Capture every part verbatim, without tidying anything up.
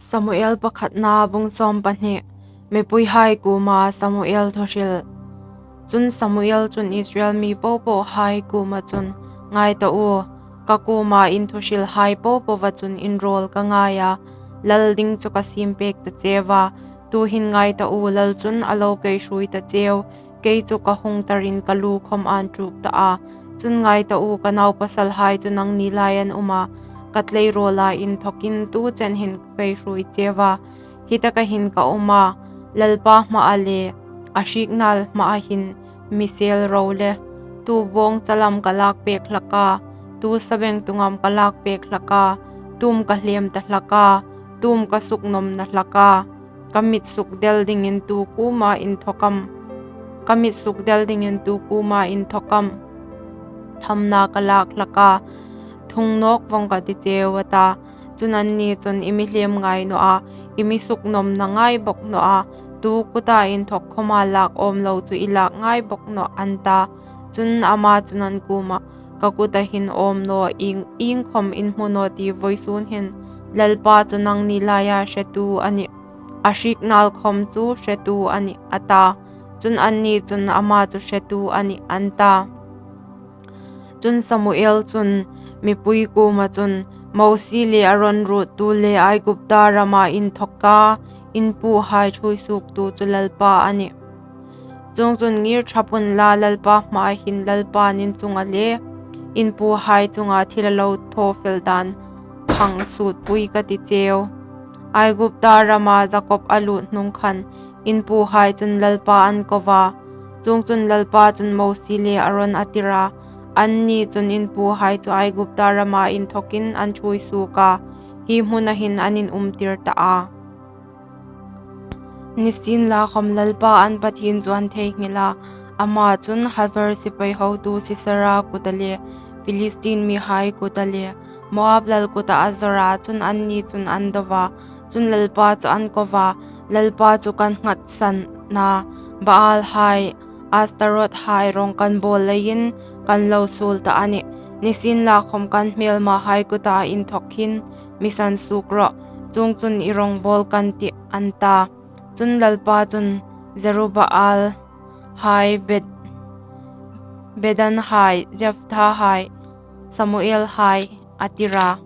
Samuel pakhatna bung sawm pahni. Mipuihai kuoma Samuel thuhril. Chun Samuel chun Israel mi popohai kuoma chun, "Ngai ta u, ka kuoma in thuhrilhai popova chun in rawl ka ngai a, lal ding chu ka siem pek ta cheu a. Tuhin ngai ta u, lal chun a lo kei hruoi ta cheu, kei chu ka hung tarin ka lu khawm an tuk ta a. Chun ngai ta u, ka naupasalhai chu nangni lai an um a, ka tleirawl a inthawkin tu chen hin ka kei hruoi cheu a. Hi taka hin ka um a, Lalpa hmaa le a hriek nal hmaa hin mi sel ro le, tu bawng chalam ka lak pek hlak a, tu sabengtung am ka lak pek hlak a, tu am ka hlem ta hlak a, tu am ka suknawmna hlak a, ka mit sukdel dingin tu kuoma inthawk am, ka mit sukdel dingin tu kuoma inthawk am thamna ka lak hlak a, thung nawk vawng ka ti cheu," a ta. Chun anni chun, "I mi hlem ngai naw a, i mi suknawmna ngai bawk naw a, tu kuta inthawk khawma lak awm lo chu i lak ngai bawk naw," an ta. Chun ama chun an kuomah, "Ka kuta hin awm naw, ieng, ieng khawm in hmu naw ti vawisun hin, Lalpa chu nangni laia hretu a nih, a hriek nal khawm chu hretu a nih," a ta. Chun anni chun, "Ama chu hretu a nih," an ta. Chun Samuel chun mipui kuoma chun, "Mosie le Aron ruottu le Aigupta rama inthawka in puhai ṭhuoi suoktu chu Lalpa a nih. Chuongchun ngir ṭhap unla, Lalpa hmaa hin Lalpa'n in chunga le in puhai chunga thil a lo thaw fel dan hang sutpui ka ti cheu. Aigupta rama Jakob a lut hnung khan in puhai chun Lalpa an ko a. Chuongchun Lalpa chun Mosie le Aron a tir a, anni chun in puhai chu Aigupta rama inthawkin an ṭhuoi suok a, hi hmuna hin an inumtir ta a. Nisienlakhawm Lalpa an Pathien chu an theinghil a, ama chun Hazor sipai hotu Sisera kuta le Philistin mihai kuta le Moab lal kuta a zawr a, chun anni chun an do a. Chun Lalpa chu an ko a, 'Lalpa chu kan nghatsan a, Baalhai, Astarothai rawng kan bawl leiin kan lo suol ta a nih. Nisienlakhawm kan hmelmahai kuta inthawk hin mi sansuok rawh, chuongchun i rawngbawl kan tih,' an ta. Chun Lalpa chun Jerubbaal hai, Bet-, Bedan hai, Jephthah hai, Samuel hai a tir a.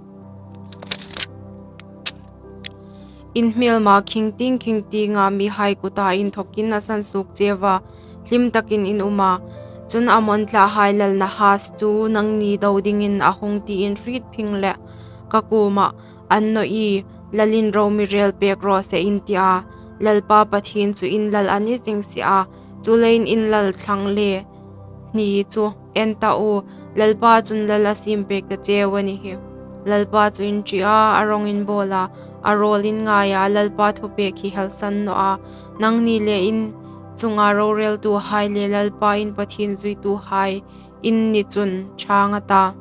In hmelma khingtieng khingtienga mihai kuta inthawkin a sansuok cheu a, hlim takin in um a. Chun Ammon thlahai lal Nahas chu nangni do dingin a hung tiin hriet phing leh ka kuomah, 'An naw ie, lalin ro mi rel pek raw se,' in ti a. Lalpa Pathien chu in lal a ni zing si a, chuleiin in lal thlang le hni chu en ta u, Lalpa chun lal a siem pek ta cheu a ni hi. Lalpa chu in ṭi a, a rawng in bawl a, a rawl in ngai a, Lalpa thupek hi hel san naw a, nangni le in chunga roreltuhai le Lalpa in Pathien zuituhai in ni chun ṭhang,' a ta.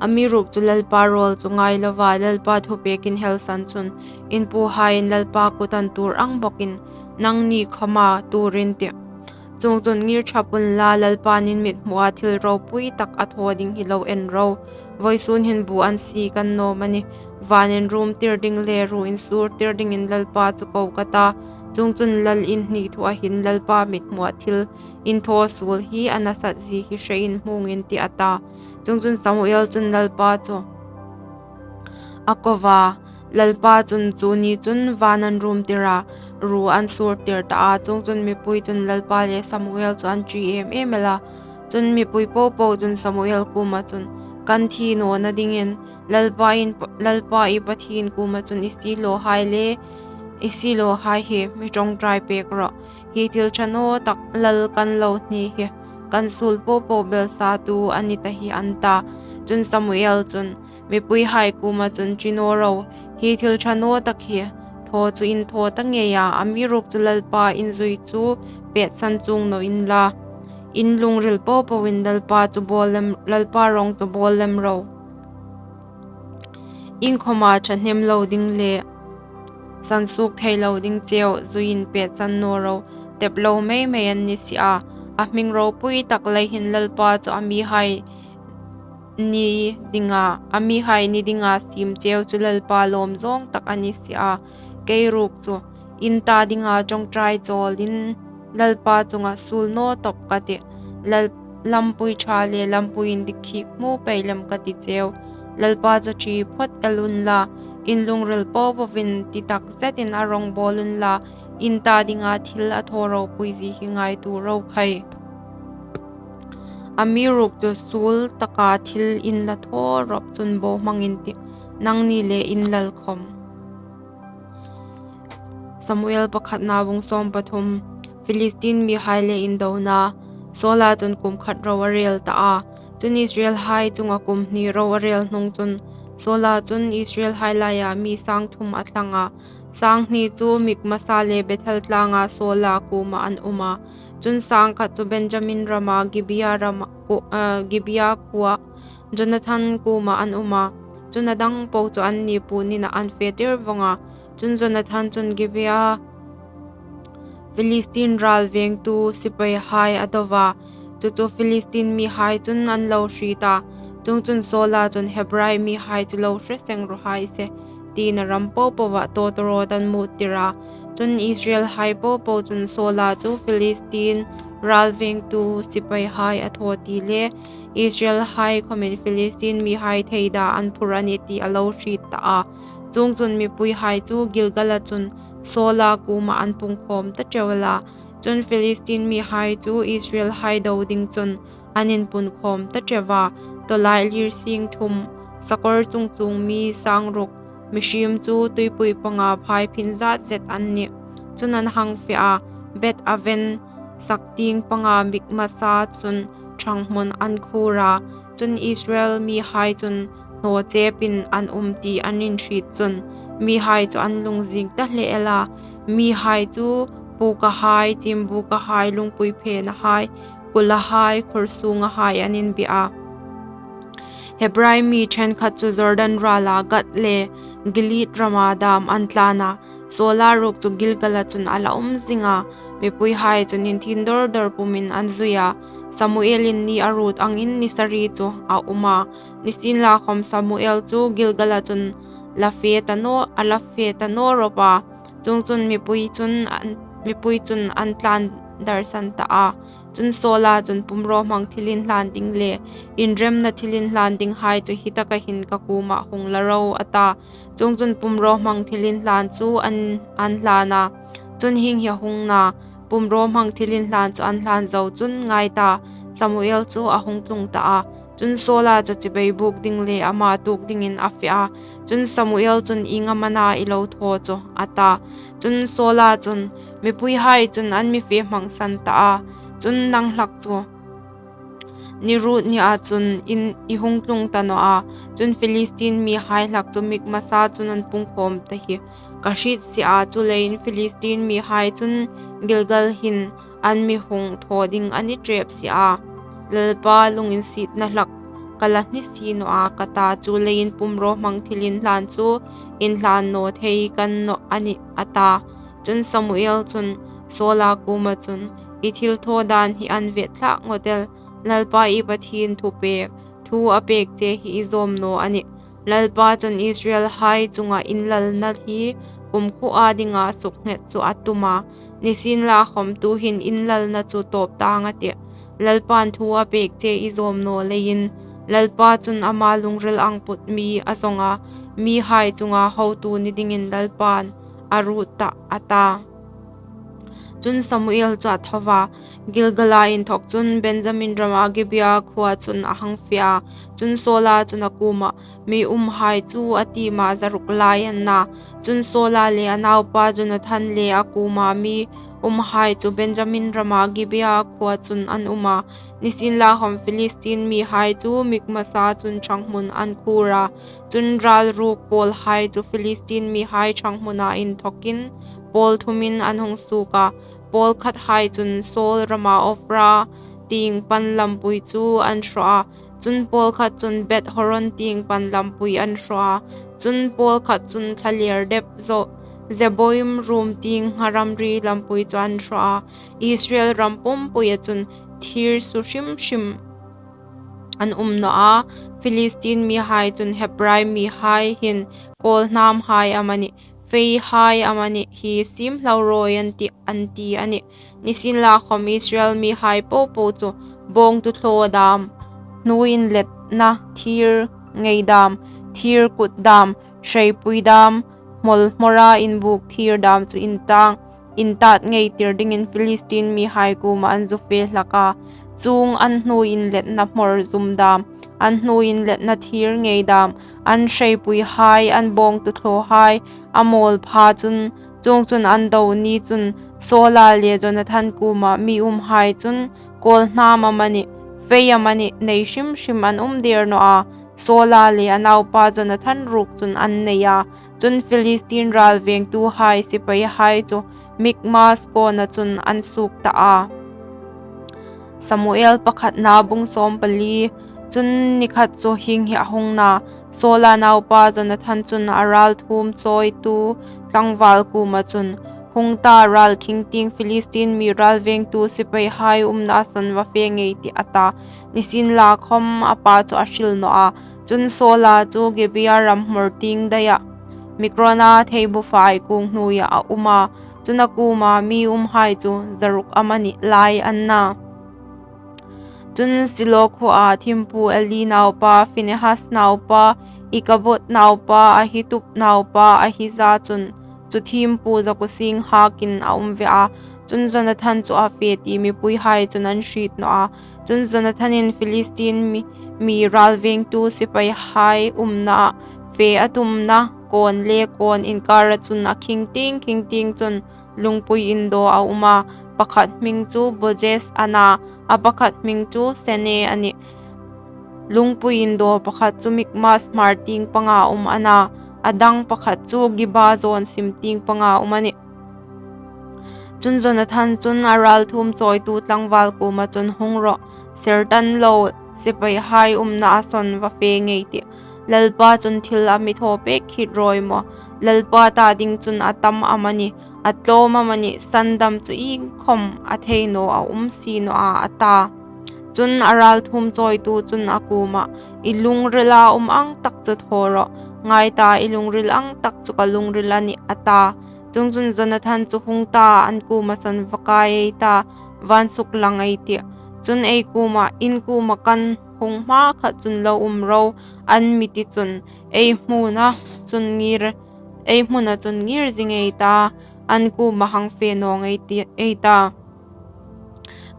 Amiruokchu Lalpa rawl chu ngai lova Lalpa thupekin hel san chun in puhaiin Lalpa kut an tuor ang bawkin nangni khawma tuor in tih. Chuongchun ngir ṭhap unla, Lalpa'n in mithmua thil ropui tak a thaw ding hi lo en ro. Vawisun hin bu an sie kan nuom a nih. Van inrumtir ding le ruo insûrtir dingin Lalpa chu ko ka ta. Chuongchun lal in hni thua hin Lalpa mithmua thil in thaw suol hi a nasat zie hi hre in hmung in tih, a ta. Chuongchun Samuel chun Lalpa chu a ko a, Lalpa chun chu ni chun van an rumtir a, ruo an sûrtir ta a. Chuongchun mipui chun Lalpa le Samuel chu an ṭi em em el a. Chun mipui popo chun Samuel kuoma chun, "Kan thi nawna dingin Lalpa in, Lalpa i Pathien kuoma chun i siehlawhai le i siehlawhai hi mi ṭawngṭai pek rawh. Hi thil ṭha naw tak lal kan lo hni hi kan suol popo belsatu a ni ta hi," an ta. Chun Samuel chun mipuihai kuoma chun, "Ṭi naw ro, hi thil ṭha naw tak hi thaw chu in thaw ta ngei a, amiruokchu Lalpa in zui chu pêtsan chuong naw inla, in lungril popoin Lalpa chu bawl lem, Lalpa rawng chu bawl lem ro. Iengkhawma ṭhahnem lo ding le sansuok thei lo ding cheu zuiin pêtsan naw ro, tep lo mei mei an ni si a. A hming ropui tak lei hin Lalpa chu a mihai ni dinga, a mihai ni dinga siem cheu chu Lalpa lawm zawng tak a ni si a. Kei ruok chu in ta dinga ṭawngṭai chawlin Lalpa chunga suol naw tawp ka tih. Lal, lampui ṭha le lampui indik khik hmu pei lem ka ti cheu. Lalpa chu ṭi phawt el unla, in lungril po poin ti tak zetin a rawngbawl unla, in ta dinga thil a thaw ropui zie hi ngaituo ro khai. Amiruokchu suol taka thil in la thaw rawp chun bohmang in tih, nangni le in lal khom. Samuel pakhatna bung sawm pathum. Philistin mihai le indona. Saula chun kum khat ro a rel ta a. Chun Israelhai chunga kum hni ro a rel hnung chun Saula chun Israelhai laia mi sang thum a thlang a. Sang hni chu Mikmasa le Bethel tlanga Saula kuoma an um a. Chun sang khat chu Benjamin rama Gibea rama, ku-, ah, Gibea khuoa Jonathan kuoma an um a. Chun a dang po chu anni puon inah an fe tir vawng a. Chun Jonathan chun Gibea Philistin ral vengtu sipaihai a do a. Chu chu Philistin mihai chun an lo hriet a. Chuongchun Saula chun Hebrai mihai chu lo hre seng ro hai se, tiin a ram po poah tawtawrawt an mut tir a. Chun Israelhai po po chun Saula chu Philistin ral vengtu sipaihai a thaw ti le, Israelhai khawmin Philistin mihai theida an phur a nih ti a lo hriet ta a. Chuongchun mipuihai chu Gilgala chun Saula kuoma an pungkhawm ta ṭeu el a. Chun Philistin mihai chu Israelhai do ding chun an inpunkhawm ta ṭeu a. Tawlailir sing thum, sakawr chung chuong mi sang ruk, mihriem chu tuipui panga phai phin zat zet an nih. Chun an hang fe a, Beth Aven sak tieng panga Mikmasa chun ṭhanghmun an khur a. Chun Israel mihai chun hnaw chepin an um ti an inhriet chun mihai chu an lungzing ta hle el a. Mihai chu pukahai, chimbukahai, lungpui phenahai, kulahai, khur sungahai an inbie a. Hebrai mi ṭhenkhat chu Jordan rala Gad le Gilead rama dam an tlan a. Saula ruok chu Gilgala chun a la um zing a. Mipuihai chun inthien dawr dawr pumin an zui a. Samuelin ni a ruot angin ni sari chu a um a. Nisienlakhawm Samuel chu Gilgala chun la fe ta naw, a la fe ta naw rawp a. Chuongchun mipui chun an, mipui chun an tlan darsan ta a. Chun Saula chun, pumrawhmang thilinhlan ding le inremna thilinhlan dinghai chu hi taka hin ka kuomah hung la ro, a ta. Chuongchun pumrawhmang thilinhlan chu an, an hlan a. Chun hieng hi a hung na, pumrawhmang thilinhlan chu an hlan zo chun ngai ta, Samuel chu a hung tlung ta a. Chun Saula chu chibai buk ding le ama tuok dingin a fe a. Chun Samuel chun, ieng am a na i lo thaw chu, a ta. Chun Saula chun, mipuihai chun an mi fe hmangsan ta a. Chun nang hlak chu ni ruot nia chun in i hung tlung ta naw a. Chun Philistin mihai hlak chu Mikmasa chun an pungkhawm ta hi ka hriet si a. Chuleiin Philistin mihai chun Gilgal hin an mi hung thaw ding a ni ṭep si a. Lalpa lunginsietna hlak ka la hni si naw a ka ta, chuleiin pumrawhmang thilinhlan chu inhlan naw thei ka ni naw a nih, a ta. Chun Samuel chun Saula kuoma chun, i thilthaw dan hi an ve thlak ngawt el, Lalpa i Pathien thupek, thu a pek che hi i zawm naw a nih. Lalpa chun Israelhai chunga inlalna hi kumkhuoa dinga suknghet chu a tum a. Nisienlakhawm tuhin inlalna chu tawp tang a tih. Lalpan thu a pek che i zawm naw leiin, Lalpa chun ama lungril ang put mi a zawng a, mihai chunga hotu ni dingin Lalpan a ruot tah, a ta. Chun Samuel chu a tho a, Gilgala inthawk chun Benjamin rama Gibea khuoa chun a hang fe a. Chun Saula chun a kuomah, mi umhai chu a tiem a, zaruk lai an na. Chun Saula le a naupa Jonathan le a kuoma mi umhai chu Benjamin rama Gibea khuoa chun an um a. Nisienlakhawm Philistin mihai chu Mikmasa chun ṭhanghmun an khur a. Chun ral ruok pawlhai chu Philistin mihai ṭhanghmuna inthawkin pawl thumin an hung suok a. Pawl khathai chun Saul rama Ofra tieng pan lampui chu an hraw a. Chun pawl khat chun Beth Horon tieng pan lampui an hraw a. Chun pawl khat chun thlalêr dep zo Zeboim rum tieng ngha ramri lampui chu an hraw a. Israel ram pumpuia chun thir su hrim hrim an um naw a. Philistine mihai chun Hebrai mihai hin kawlhnâmhai amanih, feihai amanih hi siem hlau rawi an tih, an ti a nih. Nisienlakhawm Israel mihai po po chu bâwngtu thlaw dâm, hnuoi inletna thîr ngei dâm, thîr kut dâm, hreipui dâm, hmawl hmawra inbûk thîr dâm chu intâng, intât ngei tir dingin Philistine mihai kuomah an zu fe hlak a. Chuong an hnuoi inletna hmawr zum dâm, an hnuoi inletna thîr ngei dâm, an hreipuihai, an bâwngtu thlawhai a mâwl pha chun, chuongchun an do ni chun Saula le Jonathan kuoma mi umhai chun kawlhnâm amanih, fei amanih nei hrim hrim an um dêr naw a. Saula le a naupa Jonathan ruok chun an nei a. Chun Philistine râl vêngtuhai sipaihai chu Mikmas kâwna chun an suok ta a. Samuel pakhatna bung sâwmpali. Chun ni khat chu hieng hi a hung na, Saula naupa Jonathan chun a râlthuom chawitu tlangvâl kuoma chun, Hung ta, râl khingtieng Philistine mi râl vêngtu sipaihai umnaa sawn va fe ngei tih, a ta. Nisienlakhawm a pa chu a hril naw a. Chun Saula chu Gibea ram hmawr tieng daiah, Mikrona theibufa kuong hnuoiah a um a. Chun a kuoma mi umhai chu zaruk amanih lai an na. Chun Silo khuoa thiempu Eli naupa, Phinehas naupa, Ikabod naupa, Ahitub naupa Ahija chun chu thiempu zakuo sienghâkin a um ve a. Chun Jonathan chu a fe ti mipuihai chun an hriet naw a. Chun Jonathanin Philistine mi, mi râl vêngtu sipaihai umnaah fe a tumna kâwn le kâwn inkâra chun a khingtieng khingtieng chun lungpui indaw a um a. Pakhat hming chu Bozez a na, a pakhat hming chu Sene a nih. Lungpui indaw pakhat chu Mikmas hmar tieng panga um a na, a dang pakhat chu Geba zâwn sim tieng panga um a nih. Chun Jonathan chun a râlthuom chawitu tlangvâl kuoma chun, Hung rawh, sertan lo sipaihai umnaa sawn va fe ngei tih. Lalpa chun thil a mi thaw pêk khit rawi maw? Lalpa ta ding chun a tam amanih, a tlâwm amanih, sandam chu iengkhawm a thei naw a um si naw a, a ta. Chun a râlthuom chawitu chun a kuomah, I lungrila um ang tak chu thaw rawh. Ngai ta, i lungril ang tak chu ka lungril a nih, a ta. Chuongchun Jonathan chu, Hung ta, an kuoma sawn va kai ei ta, vân suklang ei tih. Chun ei kuomah, In kuoma kan hung hmakhat chun lo um ro, an mi ti chun, ei hmuna chun ngîr, ei hmuna chun ngîr zing ei ta, an kuoma hang fe naw ngei ti, ei ta.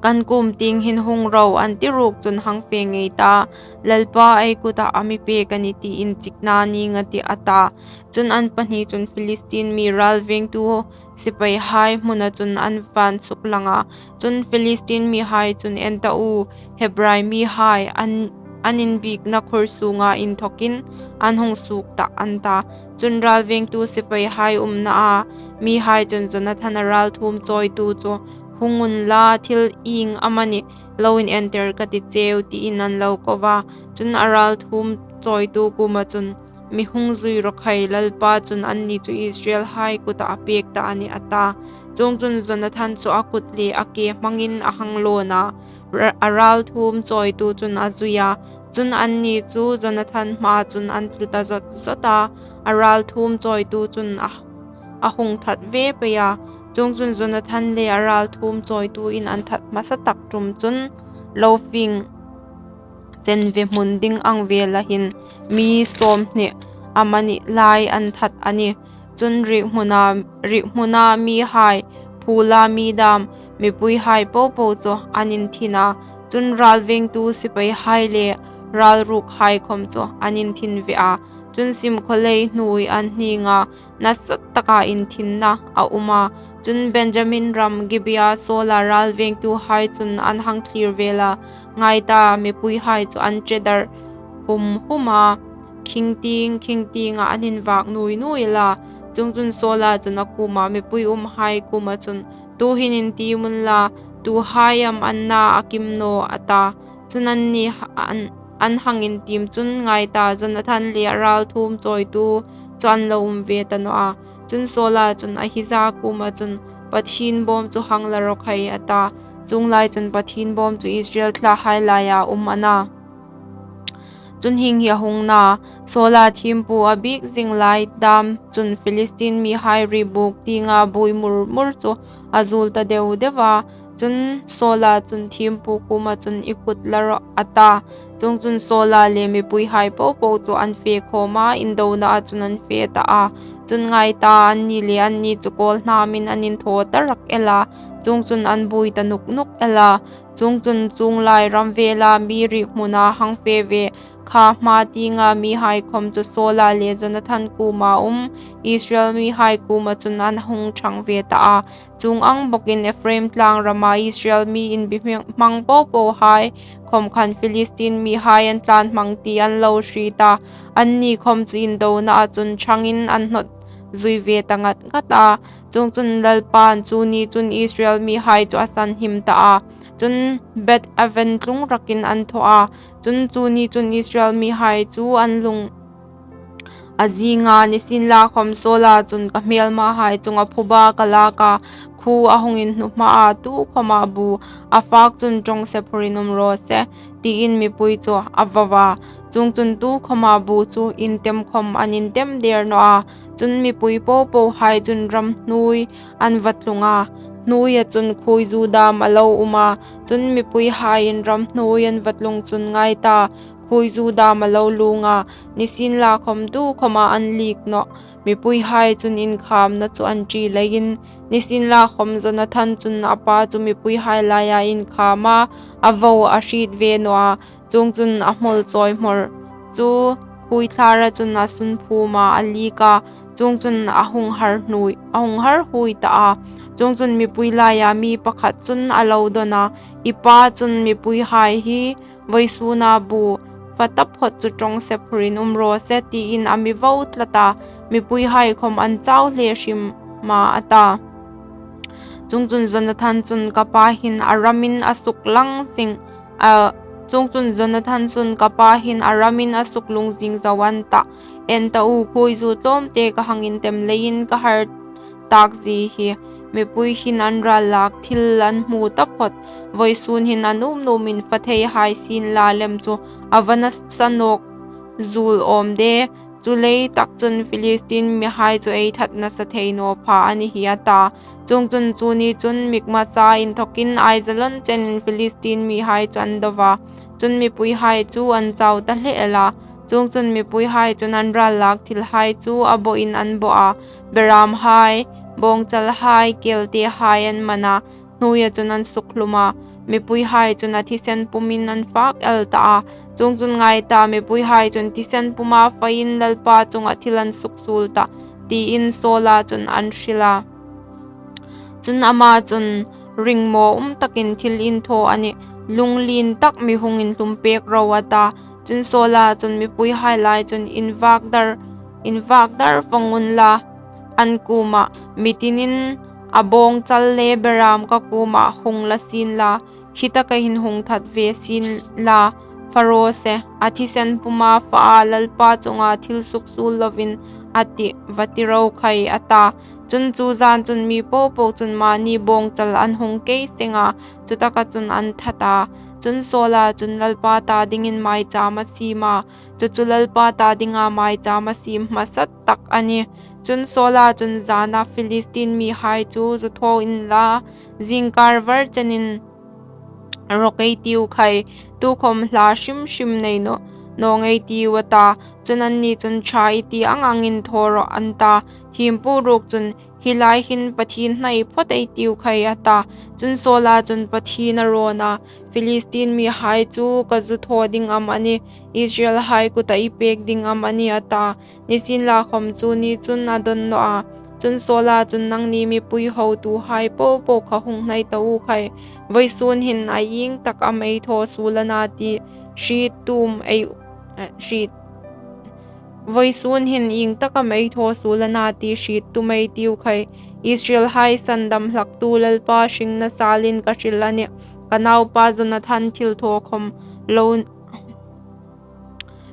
Kan kuom tieng hin hung ro, an ti ruok chun hang fe ngei ta, Lalpa ei kutah a mi pêk a nih ti inchikna nîng a tih, a ta. Chun an pahni chun Philistine mi râl vêngtu sipaihai hmuna chun an vân suklang a. Chun Philistine mihai chun, En ta u, Hebrai mihai an, an inbiekna khur sûnga inthawkin an hung suok tah, an ta. Chun râl vêngtu sipaihai umnaa mihai chun Jonathan a râlthuom chawitu chu, Hung unla, thil ieng amanih lo inenter ka ti cheu, tiin an lo ko a. Chun a râlthuom chawitu kuoma chun, Mi hung zui raw khai, Lalpa chun anni chu Israelhai kutah a pêk tah a nih, a ta. Chuongchun Jonathan chu a kut le a ke hmangin a hang lâwn a, ra-, a râlthuom chawitu chun a zui a. Chun anni chu Jonathan hmaa chun an tlu ta zawt zawt a, a râlthuom chawitu chun a, a hung that ve pei a. Chuongchun Jonathan le a râlthuom chawituin an that hmasa tak ṭum chun lo fing chen ve hmun ding ang vela hin mi sâwmhni amanih lai an that a nih. Chun riek hmuna, riek hmuna mihai, phûla mi dâm, mipuihai po po chu an inthin a. Chun râl vêngtu sipaihai le râl ruokhai khawm chu an inthin ve a. Chun simkhawlei hnuoi an hnîng a, nasa taka inthinna a um a. Chun Benjamin ram Gibea Saula râl vêngtuhai chun an hang thlîr vêl a, ngai ta, mipuihai chu an ṭe dar hum hum a, khingtieng khingtienga an invâk nuoi nuoi el a. Chuongchun Saula chun a kuoma mipui umhai kuoma chun, Tuhin intiem unla, tuhai am an na a kim naw? a ta. Chun anni ha-, an, an hang intiem chun, ngai ta, Jonathan le a râlthuom chawitu chu an lo um ve ta naw a. Chun Saula chun Ahija kuoma chun, Pathien bâwm chu hang la raw khai, a ta. Chuong lai chun Pathien bâwm chu Israel thlahai laia um a na. Chun hieng hi a hung na, Saula thiempu a biek zing lai dam chun Philistin mihai riebuk tienga buoi mur mur chu a zuol ta deu deu a. Chun Saula chun thiempu kuoma chun, "I kut la rawh," a ta. Chuongchun Saula le mipuihai po po chu an fe khawm a, indonaa chun an fe ta a. Chun ngai ta, anni le anni chu kawlhnamin an inthaw ta rak el a. Chuongchun an buoi ta nuk nuk el a. Chuongchun chuong lai ram vela mi riek hmuna hang fe ve kha hma tienga mihai khawm chu Saula le Jonathan kuoma um Israel mihai kuoma chun an hung thang ve ta a. Chuong ang bawkin Ephraim tlang rama Israel mi inbi hmang po pohai khawm khan Philistin mihai an tlan hmang ti an lo hriet a. Anni khawm chu indonaa chun thangin an hnawt zui ve ta ngat ngat a. Chuongchun Lalpan chu ni chun Israel mihai chu a sanhim ta a. Chun Beth Aven tlung rakin an thaw a. Chun chu ni chun Israel mihai chu an lung a zing a. Nisienlakhawm Saula chun, "Ka hmelmahai chunga phuba ka lak a, khuo a hung inhnu hmaa tukhawma bu a fak chun ṭawngse phurin um raw se," tiin mipui chu a vo a. Chuongchun tukhawma bu chu intem khawm an intem der naw a. Chun mipui po pohai chun ram hnuoi an va tlung a. Hnuoia chun khuoizu dam a lo um a. Chun mipuihaiin ram hnuoi an va tlung chun ngai ta, khuoizu dam a lo luong a. Nisienlakhawm tukhawma an liek nawh. Mipuihai chun inkhamna chu an ṭi leiin, nisienlakhawm Jonathan chun a pa chu mipuihai laia inkham a, a vo a hriet ve naw a. Chuongchun a hmawl chawi hmawr chu khuoithlara chun a sunphum a, a liek a. Chuongchun a hung har hnuoi, a hung har huoi ta a. Chuongchun mipui laia mi pakhat chun a lo dawn a, "I pa chun mipuihai hi vawisuna bu fa taphawt chu ṭawngse phurin um raw se," tiin a mi vo tlat a, mipuihai khawm an chau hle hrim a, a ta. Chuongchun Jonathan chun, "Ka pa hin a ramin a suk lang zing, a, chuongchun Jonathan chun, 'Ka pa hin a ramin a suk lung zing zo an tah. En ta u, khuoizu tlawmte ka hang intem leiin ka har tak zie hi. Mipui hin an ral lak thil an hmu taphawt. Vawisun hin a nuom nuomin fa thei hai sien la lem chu a va nasa nawk zuol awm de. Chu lai tak chun Philistin mihai chu ei that nasa thei naw pha a ni hi," a ta. Chuongchun chu ni chun Mikmasa inthokin aizalon chenin Philistin mihai chu an do a. Chun mipuihai chu an chau ta hle el a. Chuongchun mipuihai chun an ral lak thilhai chu a bawin an baw a. Beramhai, bawngchalhai, keltehai an man a. Hnuoia chun an sukhlum a, mipuihai chun a thisen pumin an fak el ta a. Chuongchun ngai ta, mipuihai chun thisen puma fain Lalpa chunga thil an suksuol ta, tiin Saula chun an hril a. Chun ama chun, "Ringmaw um takin thil in thaw a nih, lunglien tak mi hung inhlum pek ro," a ta. Chun Saula chun mipuihai lai chun, "Invak dar, invak dar vawng unla," an kuomah, "Mi tinin a bawngchal le beram ka kuomah hung la sien la, hi taka hin hung that ve sien la, fa raw se, a thisen puma fa a, Lalpa chunga thil suksuol lovin a tih, va ti ro khai," a ta. Chun chu zan chun mi po po chun mani bawngchal an hung kei seng a, chu taka chun an that a. Chun Saula chun Lalpa ta dingin maicham a siem a, chu chu Lalpa ta dinga maicham a siem hmasa tak a nih. Chun Saula chun zana, "Philistin mihai chu zu thaw unla, zingkar var chenin rawk ei tiu khai, tukhawm hla hrim hrim nei naw, nawng ei tiu," a ta. Chun anni chun, "Ṭha i ti ang angin thaw rawh," an ta. Thiempu ruok chun, "Hi lai hin Pathien hnai phawt ei tiu khai," a ta. Chun Saula chun, "Pathien a rawn a, Philistin mihai chu ka zu thaw ding am a nih, Israelhai kuta i pek ding am a nih?" a ta. Nisienlakhawm chu ni chun a dawn naw a. Chun Saula chun, "Nangni mipui hotuhai po po kha hung hnai ta u khai, vawisun hin a ieng tak am ei thaw suol a na ti hriet tum ei, eh, hriet, vawisun hin ieng tak am ei thaw suol a na ti hriet tum ei tiu khai. Israelhai sandam hlaktu Lalpa hringna salin ka hril a nih, ka naupa Jonathan thil thaw khawm lo,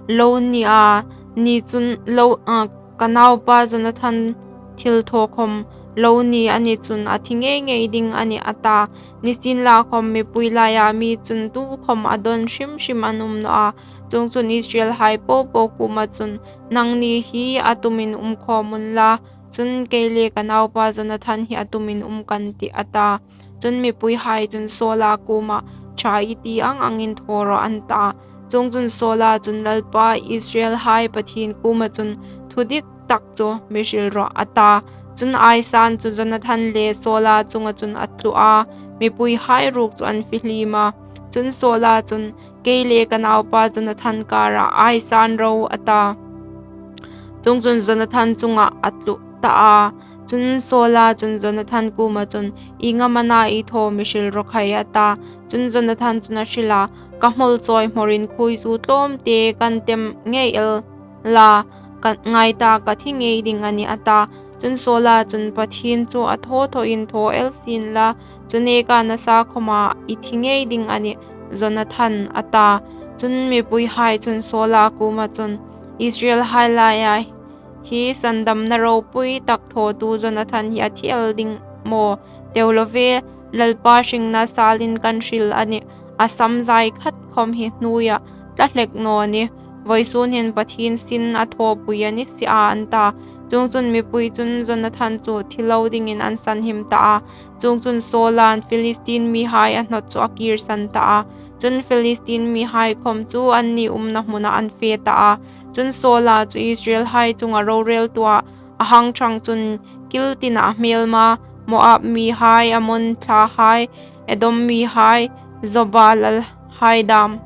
lo ni a, ni chun lo, a, ka naupa Jonathan thil thaw khawm lo ni a ni chun a thi ngei ngei ding a nih, a ta. Nisienlakhawm, mipui laia mi chun tukhawm a dawn hrim hrim an um naw a. Chuongchun, Israelhai popo kuoma chun, Nangni hi a tumin um khawm unla, chun kei le ka naupa Jonathan hi a tumin um kan tih, a ta. Chun mipuihai chun Saula kuomah, Ṭha i ti ang angin thaw rawh, an ta. Chuongchun Saula chun, Lalpa Israelhai Pathien kuoma chun thudik tak chu mi hril rawh, a ta. Chun aisan chu Jonathan le Saula chunga chun a tlu a, mipuihai ruok chu an fihlim a. Chun Saula chun, Kei le ka naupa Jonathan kara aisan ro, a ta. Chuongchun Jonathan chunga a tlu ta a. Chun Saula chun Jonathan kuoma chun, Ieng am a na i thaw mi hril raw khai, a ta. Chun Jonathan chun a hril a, Ka hmol chawi hmorin khuoizu tlawmte kan tem ngei el la, ka ngai ta, ka thi ngei ding a nih, a ta. Chun Saula chun, Pathien chu a thaw thawin thaw el sien la, chu neka nasa khawma i thi ngei ding a nih, Jonathan, a ta. Chun mipuihai chun Saula kuoma chun, Israelhai laia hi sandamna ropui tak thawtu Jonathan hi a thi el ding maw? Teu lo ve, Lalpa hringna salin kan hril a nih, a sam zai khat khawm hi hnuoia tla hlek naw nih. Vawisun hin Pathien sin a thawpui a ni si a, an ta. Chuongchun mipui chun Jonathan chu thi lo dingin an sanhim ta a. Chuongchun Saula'n Philistin mihai a hnawt chu a kirsan ta a. Chun Philistin mihai khawm chu anni umna hmuna an fe ta a. Chun Saula chu Israelhai chunga roreltuah a hang ṭhang chun kil tina a hmêlma, Moab mihai, Ammon thlahai, Edom mihai, Zoba lalhai dâm,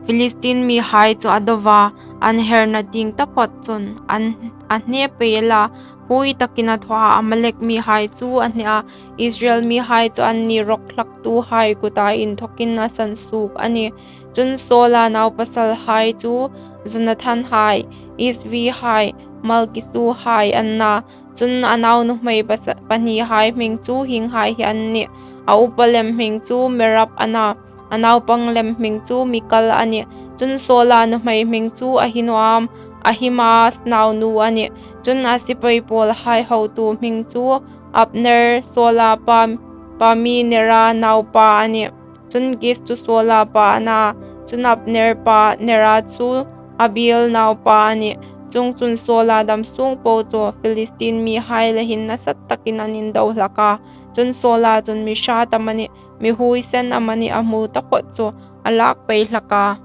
Philistin mihai chu a do a, an herna tieng taphawt chun an, a hne pei el a, huoi takin a thaw a, Amalek mihai chu a hne a, Israel mihai chu anni rawk hlaktuhai kuta inthawkin a sansuok a nih. Chun Saula naupasalhai chu Jonathan hai, Isvi hai, Malkisu hai an na. Chun a naunuhmei pasa-, pahnihai hming chu hienghai hi an nih. A upa lem hming chu Merab a na, a naupang lem hming chu Mikal a nih. Chun Saula nuhmei hming chu Ahinoam, Ahimaaz naunu a nih. Chun a sipai pawlhai hotu hming chu Abner, Saula pa, pa mi Nera naupa a nih. Chun Kis chu Saula pa a na, chun Abner pa Nera chu Abiel naupa a nih. Chuongchun Saula dam sung po chu Philistin mihai le hin nasa takin an indo hlak a. Chun Saula chun mi hrât amanih, mi huoisen amanih a hmu taphawt chu a lâk pei hlak a.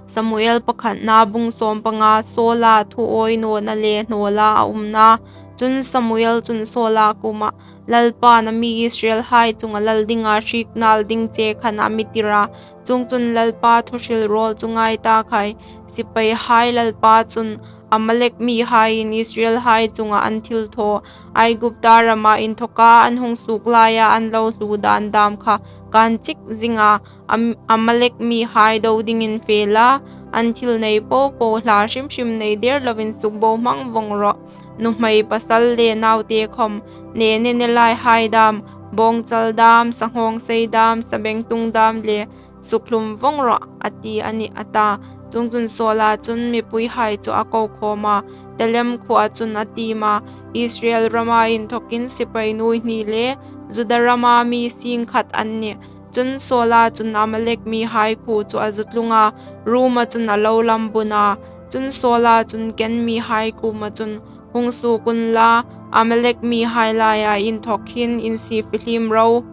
Samuel pakhatna bung sawmpanga. Saula thu awi nawna le hnawla a umna. Chun Samuel chun Saula kuomah, Lalpa'n a mi Israelhai chunga lal dinga hriek nâl ding che khan a mi tir a. Chuongchun Lalpa thuhril rawl chu ngai ta khai, sipaihai Lalpa chun Amalek mihaiin Israelhai chunga an thil thaw, Aigupta rama inthawka an hung suok laia an lo hluo dân dâm kha kan chik zing a, Am-, Amalek mihai do dingin fe la, an thil nei po po, hla hrim hrim nei der lovin sukbohmang vawng rawh. Nuhmei pasal le naute khawm, nene ne laihai dâm, bawngchal dâm, sanghawngsei dâm, sabengtung dâm le sukhlum vawng rawh, a ti a nih, a ta. Chuongchun Saula chun mipuihai chu a ko khâwm a, Telem khuoa chun a tiem a, Israel rama inthawkin sipai nuoi hni le Juda rama mi sîng khat an nih. Chun Saula chun Amalek mihai khuo chu a zu tlung a, ruoma chun a lo lambun a. Chun Saula chun Ken mihai kuoma chun, Hung suok unla, Amalek mihai laia inthawk hin insiefihliem ro.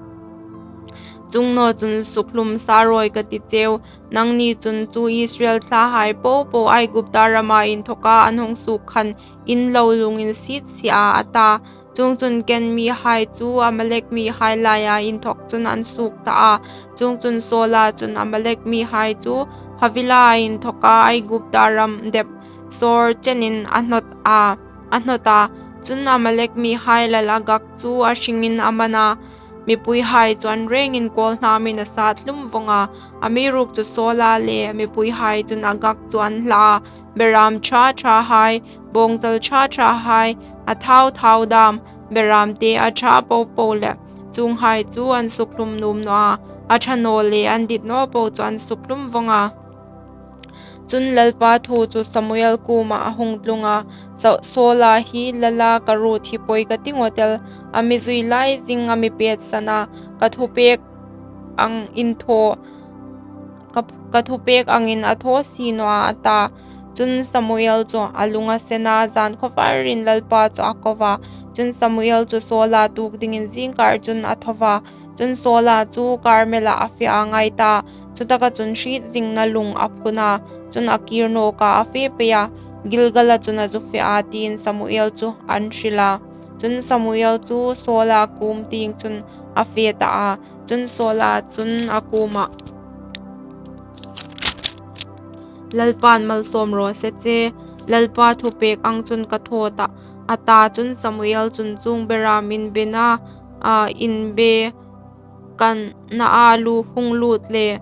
Chuong naw chun sukhlum sa rawi ka ti cheu. Nangni chun chu Israel thlahai po po Aigupta rama inthawka an hung suok khan in lo lunginsiet si a, a ta. Chuongchun Ken mihai chu Amalek mihai laia inthawk chun an suok ta a. Chuongchun Saula chun Amalek mihai chu Havila inthawka Aigupta ram dep Sor chenin a hnawt a, a hnawt a. Chun Amalek mihai lal Agag chu a hringin a man a, mipuihai chu an rêngin kawlhnâmin a sât hlum vawng a. Amiruokchu Saula le mipuihai chun Agag chu an hla a, berâm ṭha ṭhahai, bawngchal ṭha ṭhahai, a thau thau dâm, berâmte a ṭha po po le chuonghai chu an sukhlum nuom naw a, a ṭha naw le an dit naw po chu an sukhlum vawng a. Chun Lalpa thu chu Samuel kuomah a hung tlung a, Sa- Saula hi lala ka ruot hi pawi ka ti ngawt el, a mi zui lai zing a mi pêtsan a, ka thupêk ang in thaw, ka, ka thupêk angin a thaw si naw a, a ta. Chun Samuel chu a lung a sen a, zan khawvarin Lalpa chu a ko a. Chun Samuel chu Saula tuok dingin zingkar chun a tho a. Chun Saula chu Karmela a fe a ngai ta, chutaka chun hriet zingna lung a phun a, chun a kîr nawk a, a fe pei a, Gilgala chun a zu fe a, tiin Samuel chu an hril a. Chun Samuel chu Saula kuom tieng chun a fe ta a. Chun Saula chun a kuomah, Lalpa'n malsawm raw se che, Lalpa thupêk ang chun ka thaw tah, a ta. Chun Samuel chun, Chuong berâm in be na, a, in be ka na a lu hung lût le,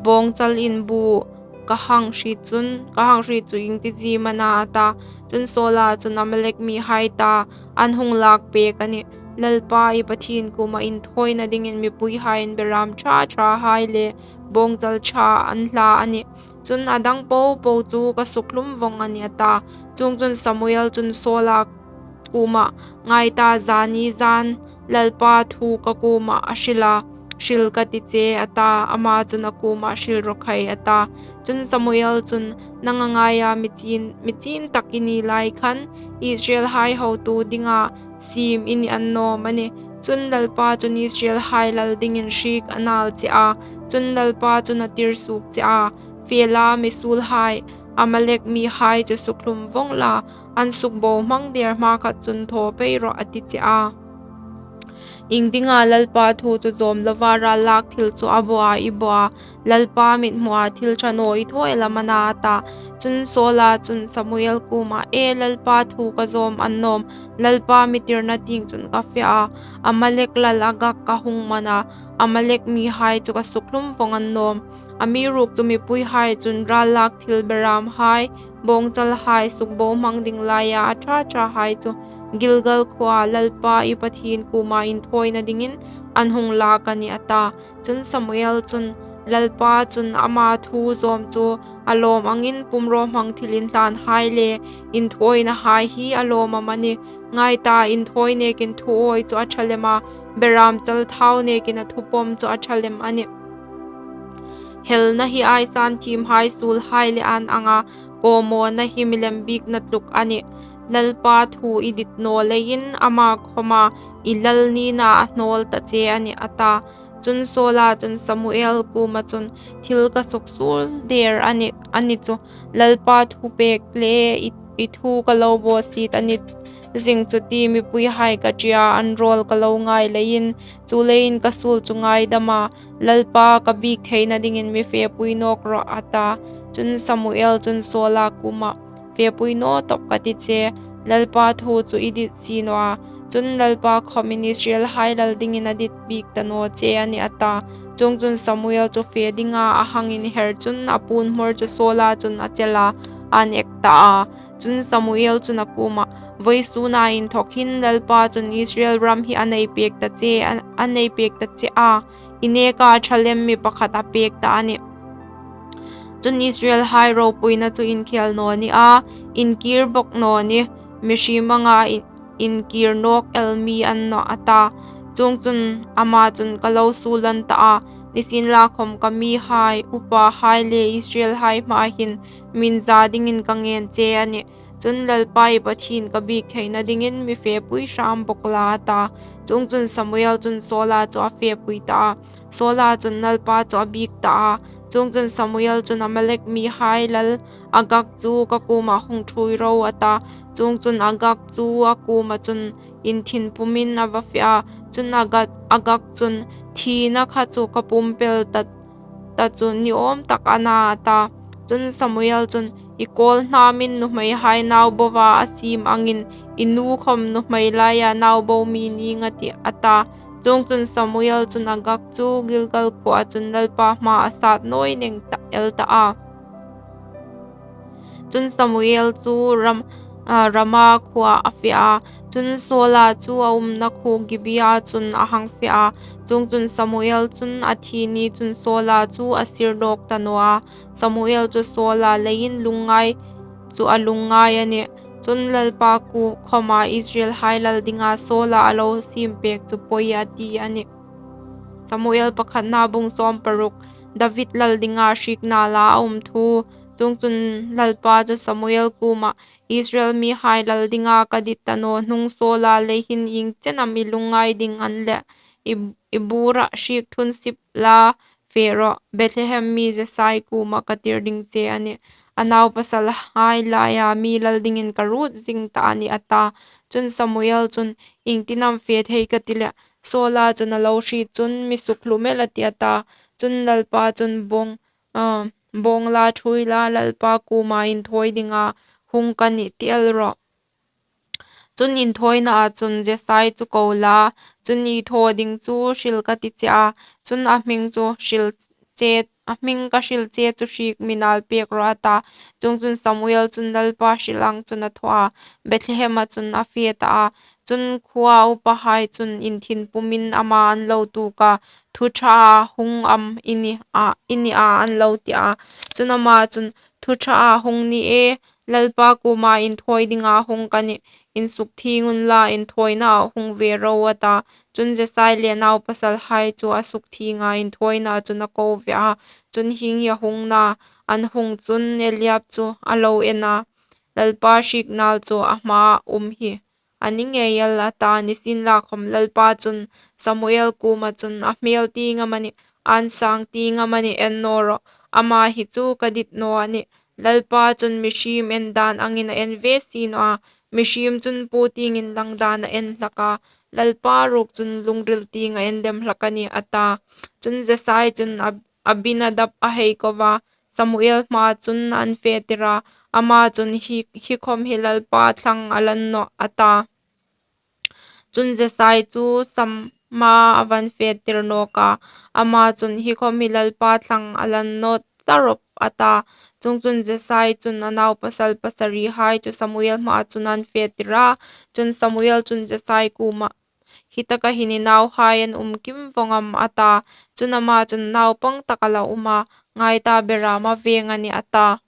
bâwngchal in bu ka hang hriet chun, ka hang hriet chu ieng ti zie am a na, a ta. Chun Saula chun, Amalek mihai ta an hung lâk pêk a nih. Lalpa i Pathien kuoma inthawina dingin mipuihaiin berâm ṭha ṭhahai le bâwngchal ṭha an hla a nih. Chun a dang po po chu ka sukhlum vawng a nih, a ta. Chuongchun Samuel chun Saula kuomah, Ngai ta, zani zân Lalpa thu ka kuomah a hril a, hril ka ti che, a ta. Ama chun a kuomah, Hril raw khai, a ta. Chun Samuel chun, Nanga ngaia mi chîn, mi chîn tak i ni lai khan Israelhai hotu dinga siem i ni annâwm a nih. Chun Lalpa chun Israelhai lal dingin hriek a nâl che a. Chun Lalpa chun a tir suok che a, Fe la, mi suolhai, Amalek mihai chu sukhlum vawng la, an sukbohmang dêr hmakhat chun thaw pei rawh, a ti che a. Iengdinga Lalpa thu chu zâwm lova râllâk thil chu a baw a, i baw a, Lalpa mithmua thil ṭha naw i thaw el am a na, a ta. Chun Saula chun Samuel kuomah, E, Lalpa thu ka zâwm annâwm, Lalpa mi tirna tieng chun ka fe a, Amalek lal Agag ka hung man a, Amalek mihai chu ka sukhlum vawng annâwm. Amiruokchu mipuihai chun râllâk thil berâmhai, bâwngchalhai, sukbohmang ding laia a ṭha ṭhahai chu Gilgal khuoa Lalpa i Pathien kuoma inthawina dingin an hung lâk a nih, a ta. Chun Samuel chun, Lalpa chun ama thu zâwm chu a lâwm angin pumrawhmang thil inhlânhai le inthawinahai hi a lâwm am a nih? Ngai ta, inthawi nêkin thu awi chu a ṭha lem a, berâmchal thau nêkin a thupawm chu a ṭha lem a nih. Helna hi aisânthiem hai suolhai le an anga kawmawna hi milem biekna tluk a nih. Lalpa thu i dit naw leiin ama khawma i lal nina a hnâwl ta che a nih, a ta. Chun Saula chun Samuel kuoma chun, Thil ka suksuol dêr a ni, a ni chu, Lalpa thupêk le i, i thu ka lo bawsiet a ni zing chu ti mipuihai ka ṭi a, an râwl ka lo ngai leiin, chuleiin ka suol chu ngaidam a, Lalpa ka biek theina dingin mi fepui nâwk rawh, a ta. Chun Samuel chun Saula kuomah, Fepui naw tawp ka ti che, Lalpa thu chu i dit si naw a, chun Lalpa khawmin Israelhai lal dingin a dit bîk ta naw che a nih, a ta. Chuongchun Samuel chu fe dinga a hang inher chun a puonhmawr chu Saula chun a chel a, ân ek ta a. Chun Samuel chun a kuomah, Vawisûna inthawk hin Lalpa chun Israel ram hi a neipêk ta che, a, a neipêk ta che a, i nêka ṭha lem mi pakhat a pêk ta a nih. Chun Israelhai ropuina chu inkhêl naw ni a, inkîr bawk naw ni, mihriem anga in, inkîr nâwk el mi a ni nawh, a ta. Chuongchun ama chun, Ka lo suol an ta a, nisienlakhawm ka mihai, upahai le Israelhai hmaa hin mi inza dingin ka ngên che a nih. Chun Lalpa i Pathien ka biek theina dingin mi fepui hrâm bawk la, a ta. Chuongchun Samuel chun Saula chu a fepui ta a, Saula chun Lalpa chu a biek ta a. Chuongchun Samuel chun, Amalek mihai lal Agag chu ka kuomah hung ṭhuoi ro, a ta. Chuongchun Agag chu a kuoma chun inthin pumin a va fe a. Chun Agag, Agag chun, Thina kha chu ka pumpel ta, ta chu ni âwm tak a na, a ta. Chun Samuel chun, I kâwlhnâmin nuhmeihai nauboa a siem angin i nu khawm nuhmei laia naubo mi nîng a tih, a ta. Chuongchun Samuel chun Agag chu Gilgal khuoa chun Lalpa hmaa a sât nawi neng ta, el ta a. Chun Samuel chu Ram, a, Rama khuoa a fe a. Chun Saula chu a umna khuo Gibea chun a hang fe a. Chuongchun Samuel chun a thi ni chun Saula chu a sir dawk ta naw a. Samuel chu Saula leiin lungngai chu a lungngai a nih. Chun Lalpa kuoma khawma Israelhai lal dinga Saula a lo siem pek chu poi a ti a nih. Samuel pakhatna bung sawm paruk. David lal dinga hriek nâla a um thu. Chuongchun Lalpa chu Samuel kuomah, Israel mihai lal dinga ka dit ta naw hnung Saula lei hin ieng chen am i lungngai ding a ni leh, i, i bura hriek thun sip la fe rawh, Bethlehem mi Jesai kuoma ka tir ding che a nih. A naupasalhai laia mi lal dingin ka ruot zing ta a nih, a ta. Chun Samuel chun, iengtin am fe thei ka ti leh, Saula chun a lo hriet chun mi sukhlum el a tih, a ta. Chun Lalpa chun bawng, a, bawng la, thuoi la, Lalpa kuoma inthawi dinga hung ka nih ti el rawh. Chun inthawinaa chun Jesai chu ko la, chun i thaw ding chu hril ka ti che a, chun a hming chu hril che, a hming ka hril che chu hriek mi nâl pek rawh, a ta. Chuongchun Samuel chun Lalpa hril ang chun a thaw a, Bethlehema chun a fe ta a. Chun khuoa upahai chun inthin pumin ama an lo tuok a, thu ṭhaa hung am i ni a, i ni a an lo ti a. Chun ama chun, thu ṭhaa hung ni e, Lalpa kuoma inthawi dinga hung ka nih, insukthieng unla, inthawinaa hung ve ro, a ta. Chun Jesai le naupasalhai chu a sukthieng a, inthawinaa chun a ko ve a. Chun hieng hi a hung na, an hung chun Eliab chu a lo en a, Lalpa hriek nâl chu a hmaa um hi a ni ngei el, a ta. Nisienlakhawm Lalpa chun Samuel kuoma chun, a hmêl tieng amanih, an sâng tieng amanih en naw rawh, ama hi chu ka dit naw a nih. Lalpa chun mihriem en dân angin a en ve si naw a, mihriem chun pu tieng indang dân a en hlak a, Lalpa ruok chun lungril tieng a en dem hlak a nih, a ta. Chun Jesai chun Ab-, Abinadab a hei ko a, Samuel hmaa chun an fe tir a, ama chun, hi, hi khawm hi Lalpa thlang a la ni nawh, a ta. Chun Jesai chu Sama a va fe tir nawk a, ama chun, hi khawm hi Lalpa thlang a la ni naw ta rawp, a ta. Chuongchun Jesai chun a naupasal pasarihai chu Samuel hmaa chun an fe tir a. Chun Samuel chun Jesai kuomah, hi taka hin i nauhai an um kim vawng am, a ta. Chun ama chun naupang tak a la um a, ngai ta, beram a veng a nih, a ta.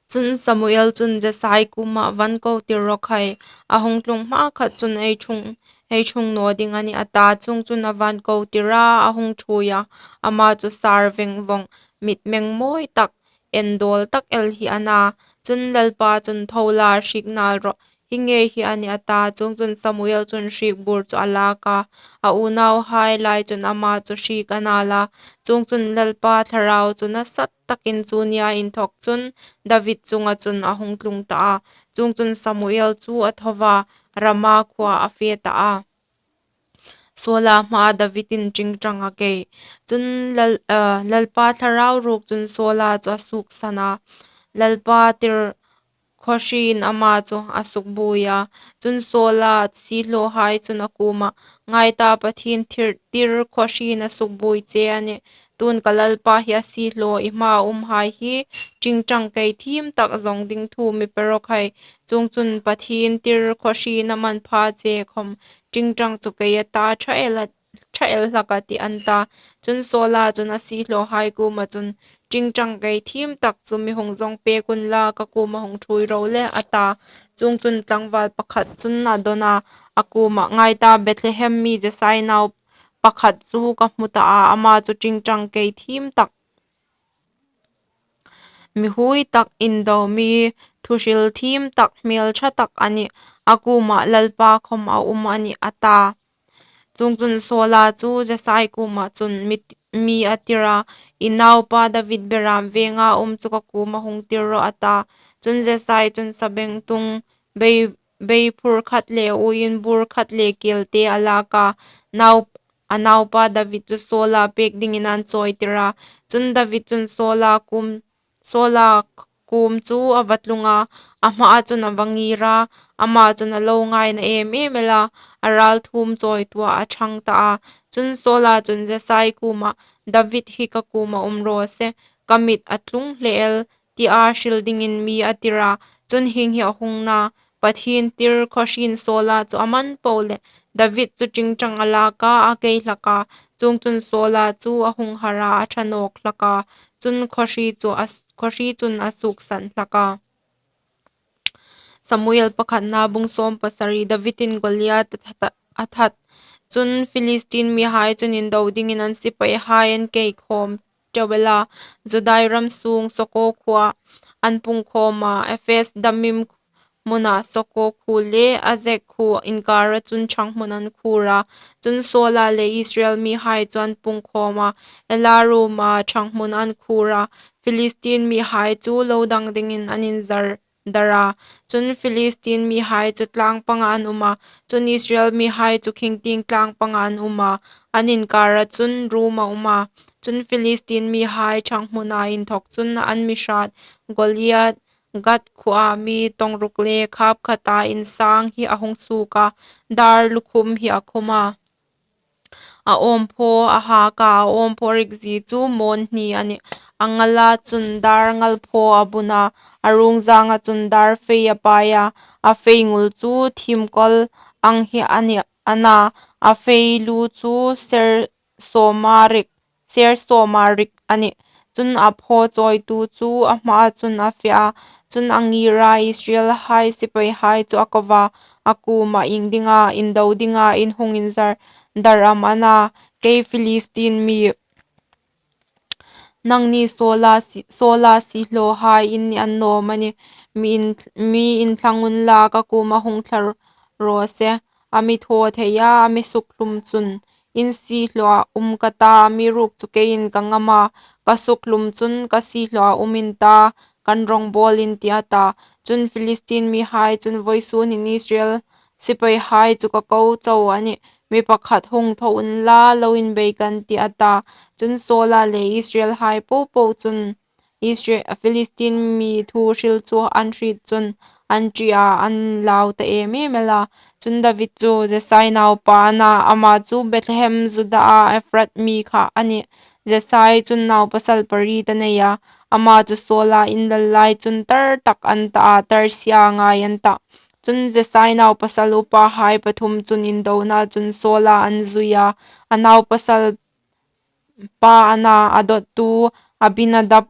Chun Samuel chun Jesai kuomah, va ko tir raw khai, a hung tlung hmakhat chun ei ṭhung, ei ṭhung naw ding a nih, a ta. Chuongchun a va ko tir a, a hung ṭhuoi a, ama chu sâr veng vawng, mitmeng mawi tak, en dawl tak el hi a na. Chun Lalpa chun, tho la, hriek nâl rawh, hi ngei hi a nih, a ta. Chuongchun Samuel chun hriek bur chu a lâk a, a unauhai lai chun ama chu hriek a nâl a. Chuongchun Lalpa thlarau chu nasa takin chu nia inthawk chun David chunga chun a hung tlung ta a. Chuongchun Samuel chu a tho a, Rama khuoa a fe ta a. Saula hmaa Davidin ṭingṭang a kei. Chun Lal-, a, Lalpa thlarau ruok chun Saula chu a suoksan a, Lalpa tir khawhriin ama chu a sukbuoi a. Chun Saula siehlawhai chun a kuomah, ngai ta, Pathien thir, tir khawhriin a sukbuoi che a nih. Tuhin ka Lalpa hi a siehlaw i hmaa umhai hi ṭingṭang kei thiem tak zawng ding thu mi pe raw khai. Chuongchun Pathien tir khawhriin a man pha che khawm ṭingṭang chu kei a ta, ṭha el a, ṭha el hlak a tih, an ta. Chun Saula chun a siehlawhai kuoma chun, ṭingṭang kei thiem tak chu mi hung zawng pek unla, ka kuoma hung ṭhuoi ro le, a ta. Chuongchun tlangval pakhat chun a dawn a, a kuomah, ngai ta, Bethlehem mi Jesai nau pakhat chu ka hmu ta a, ama chu ṭingṭang kei thiem tak, mi huoi tak, indo mi, thuhril thiem tak, hmêlṭha tak a nih, a kuomah Lalpa khawm a um a nih, a ta. Chuongchun Saula chu Jesai kuoma chun mi, mi a tir a, i naupa David beram venga um chu ka kuoma hung tir rawh, a ta. Chun Jesai chun sabengtung, bei, bei phur khat le uoin bur khat le kielte a lâk a, nau, a naupa David chu Saula pêk dingin an chawi tir a. Chun David chun Saula kuom, Saula kuom chu a va tlung a, a hmaa chun a va ngir a, ama chun a lo ngaina em em el a, a ralthuom chawitua a ṭhang ta a. Chun Saula chun Jesai kuomah, David hi ka kuoma um raw se, ka mit a tlung hle el, tia hril dingin mi a tir a. Chun hieng hi a hung na, Pathien tir khawhriin Saula chu a man po leh, David chu ṭingṭang a lak a, a kei hlak a. Chuongchun Saula chu a hung har a, a ṭha nawk hlak a. Chun khawhri chu a, khawhri chun a suoksan hlak a. Samuel pakhatna bung sawm pasari. Davidin Goliath a that, a that. Chun Philistine mihai chun indo dingin an sipaihai an kei khawm ṭeu el a. Judai ram sung Soko khuoa an pung khawm a, Ephes Damim hmuna Soko khuo le Azek khuo inkara chun ṭhang hmun an khur a. Chun Saula le Israel mihai chu an pung khawm a, Ela ruoma ṭhang hmun an khur a. Philistine mihai chu lo dang dingin an inzar dar a. Chun Philistine mihai chu tlang panga an um a, chun Israel mihai chu khingtieng tlang panga an um a, an inkara chun ruom a um a. Chun Philistine mihai ṭhang hmuna inthawk chun an mi hrat Goliath, Gath khuoa mi tawng ruk le khap khata insang hi a hung suok a, dar lukhum hi a khum a. A awmphaw a hak a, a awmphaw rikzie chu mawn hni a nih. A ngala chun dar ngalphaw a bun a, a rungzanga chun dar fei a pai a, a fei ngul chu thimkawl ang hi a nih a na, a fei lu chu ser sawma rik, ser sawma rik a nih. Chun a phaw chawitu chu a hmaa chun a fe a, chun a ngira Israelhai sipaihai chu a ko va, a kuoma ieng dinga indo dinga in hung inzar dar am a na, kei Philistine mi, nangni Saula si, Saula siehlawhai in ni annawm a nih. Mi in, mi inthlang unla ka kuoma hung thla raw se, a mi thaw thei a, a mi sukhlum chun. In siehlawah um ka ta, amiruokchu keiin ka ngam a, ka sukhlum chun ka siehlawah um in ta, kan rawngbawl in tih a ta. Chun Philistine mihai chun, vawisun hin Israel sipaihai chu ka ko chau a nih, mi pakhat hung thaw unla lo inbei kan tih a ta. Chun Saula le Israelhai popo chun Israel, Philistine mi thu hril chu an hriet chun an ṭi a, an lau ta em em el a. Chun David chu Jesai naupa a na, ama chu Bethlehem Juda-a Ephrath mi kha a nih. Jesai chun naupasal pariet a nei a, ama chu Saula inlal lai chun tar tak an ta a, tar sia ngai an ta. Chun Jesai naupasal upahai pathum chun indona chun Saula an zui a, a naupasal pa a na, a dawttu Abinadab,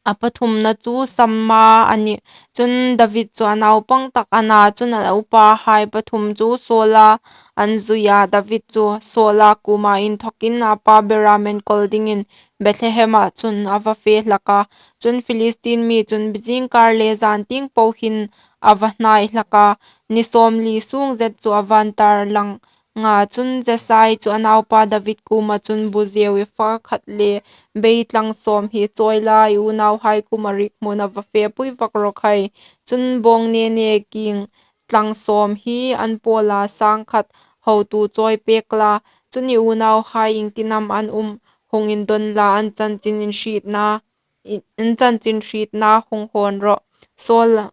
a pathumna chu Samma a nih. Chun David chu a naupang tak a na, chun a upahai pathum chu Saula an zui a, David chu Saula kuoma inthawkin a pa beram enkawl dingin Bethlehema chun a va fe hlak a. Chun Philistine mi chun zingkar le zantieng po hin a va hnai hlak a, ni sawmli sung zet chu a va intar lang a. Chun Jesai chu a naupa David kuoma chun, bu zeu epha khat le bei tlang sawm hi chawi la, i unauhai kuoma rikhmun a va fepui vak rawh khai. Chun bawng ne ne kieng tlang sawm hi an pawla sang khat hotu chawi pek la. Chun i unauhai iengtin am an um hung indon la, an chanchin inhrietna, in, an chanchin hrietna hung hawn rawh. Saul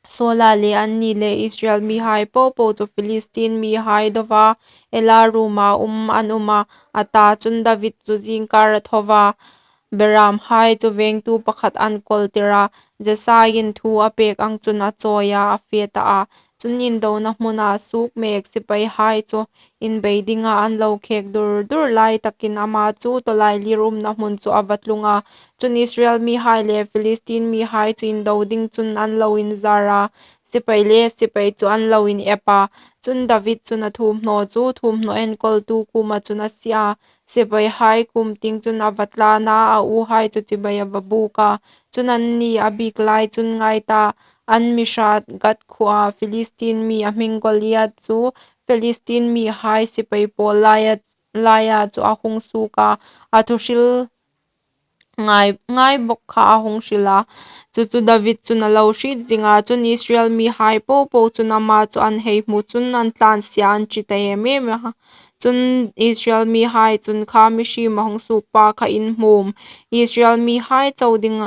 Saula le anni le Israel mihai popo chu Philistine mihai dova Ela ruoma um an um a, a ta. Chun David chu zingkar a tho va, beramhai chu vengtu pakhat an kawltir a, Jesaiin thu a pek ang chun a chawi a, a fe ta a. Chun indona hmuna suok mek sipaihai chu inbei dinga an lo khek dur dur lai takin ama chu tawlailir umna hmun chu a va tlung a. Chun Israel mihai le Philistine mihai chu indo ding chun an lo inzar a, sipai le sipai chu an lo inep a. Chun David chun a thuomhnaw chu thuomhnaw enkawltu kuoma chun a sie a, sipaihai kuom tieng chun a va tlan a, a uhai chu chibai a va buk a. Chun anni a bik lai chun ngai ta, an mi hrat Gath khuoa Philistine mi a hming Goliath chu Philistine mihai sipai pawl laia, laia chu a hung suok a, a thu hril ngai, ngai bawk kha a hung hril a. Chu chu David chun a lo hriet zing a, chun Israel mihai popo chun ama chu an hei hmu chun an tlansia an ṭi ta em em a. Chun Israel mihai chun, kha mihriem a hung suok pa kha in hmu am? Israel mihai chau ding,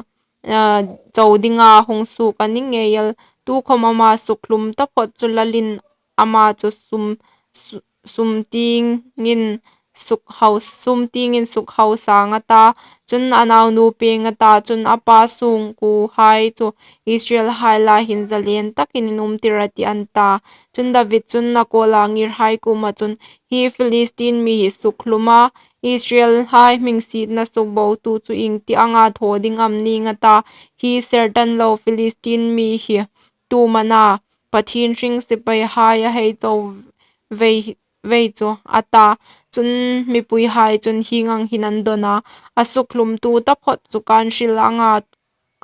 ah, chau dinga hung suok a ni ngei el, tukhawm ama sukhlum taphawt chu lalin ama chu sum, su-, sum tiengin suk hau, sum tiengin suk hau sang a ta. Chun a naunu pêng a ta, chun a pa sungkuohai chu Israelhai lai hin zalen takin in umtir a tih, an ta. Chun David chun a kuoma ngirhai kuoma chun, Hi Philistine mi hi sukhlum a, Israelhai hming sietna sukbotu chu ieng ti anga thaw ding am ning, a ta. Hi sertan lo Philistine mi hi tu am a na, Pathien hring sipaihai a hei chau vei, vei chu, a ta. Chun mipuihai chun hieng ang hin an dawn a, A sukhlumtu taphawt chu kan hril anga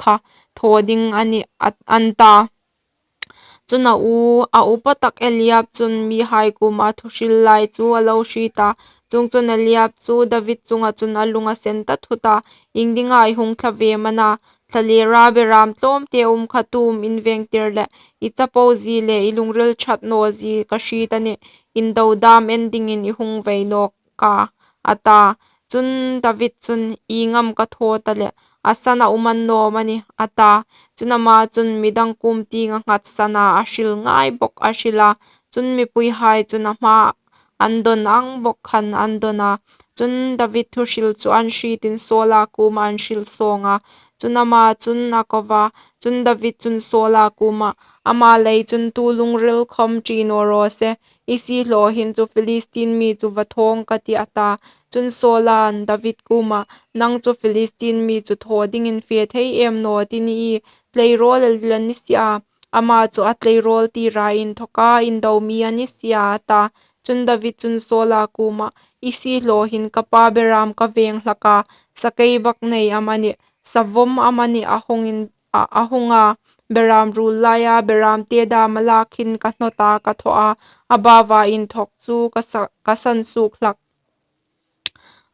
kha thaw ding a nih, a, an ta. Chun a u, a upa tak Eliab chun mihai kuoma thu hril lai chu a lo hriet a. Chuongchun Eliab chu David chunga chun a lung a sen ta thut a, Ieng dinga i hung thla ve am a na? Thlalera beram tlawmte um kha tu am in vengtir leh, i chapo zie le i lungril ṭhat naw zie ka hriet a nih, indo dam en dingin i hung vei nawk a, a ta. Chun David chun, Ieng am ka thaw ta leh, a san a um annawm a nih, a ta. Chun ama chun midang kuom tieng a nghatsan a, a hril ngai bawk a hril a. Chun mipuihai chun a hma an dawn ang bawk khan an dawn a. Chun David thu hril chu an hrietin Saula kuoma an hril sawng a. Chun ama chun a ko va. Chun David chun Saula kuoma, Ama lei chun tu lungril khawm ṭi naw raw se, i siehlaw hin chu Philistine mi chu va thawng ka tih, a ta. Chun Saula'n David kuoma, Nang chu Philistine mi chu thaw dingin fe thei em naw ti ni i? Tleirawl el la ni si a, ama chu a tleirawl tira inthawka indo mi a ni si a, a ta. Chun David chun Saula kuoma, I siehlaw hin ka pa beram ka veng hlak a, sakeibaknei amanih, savawm amanih a hung in, a, a hung a, beram ruol laia beramte dam a lak hin ka hnawt a, ka thaw a, a baua inthawk chu ka sa, ka sansuok hlak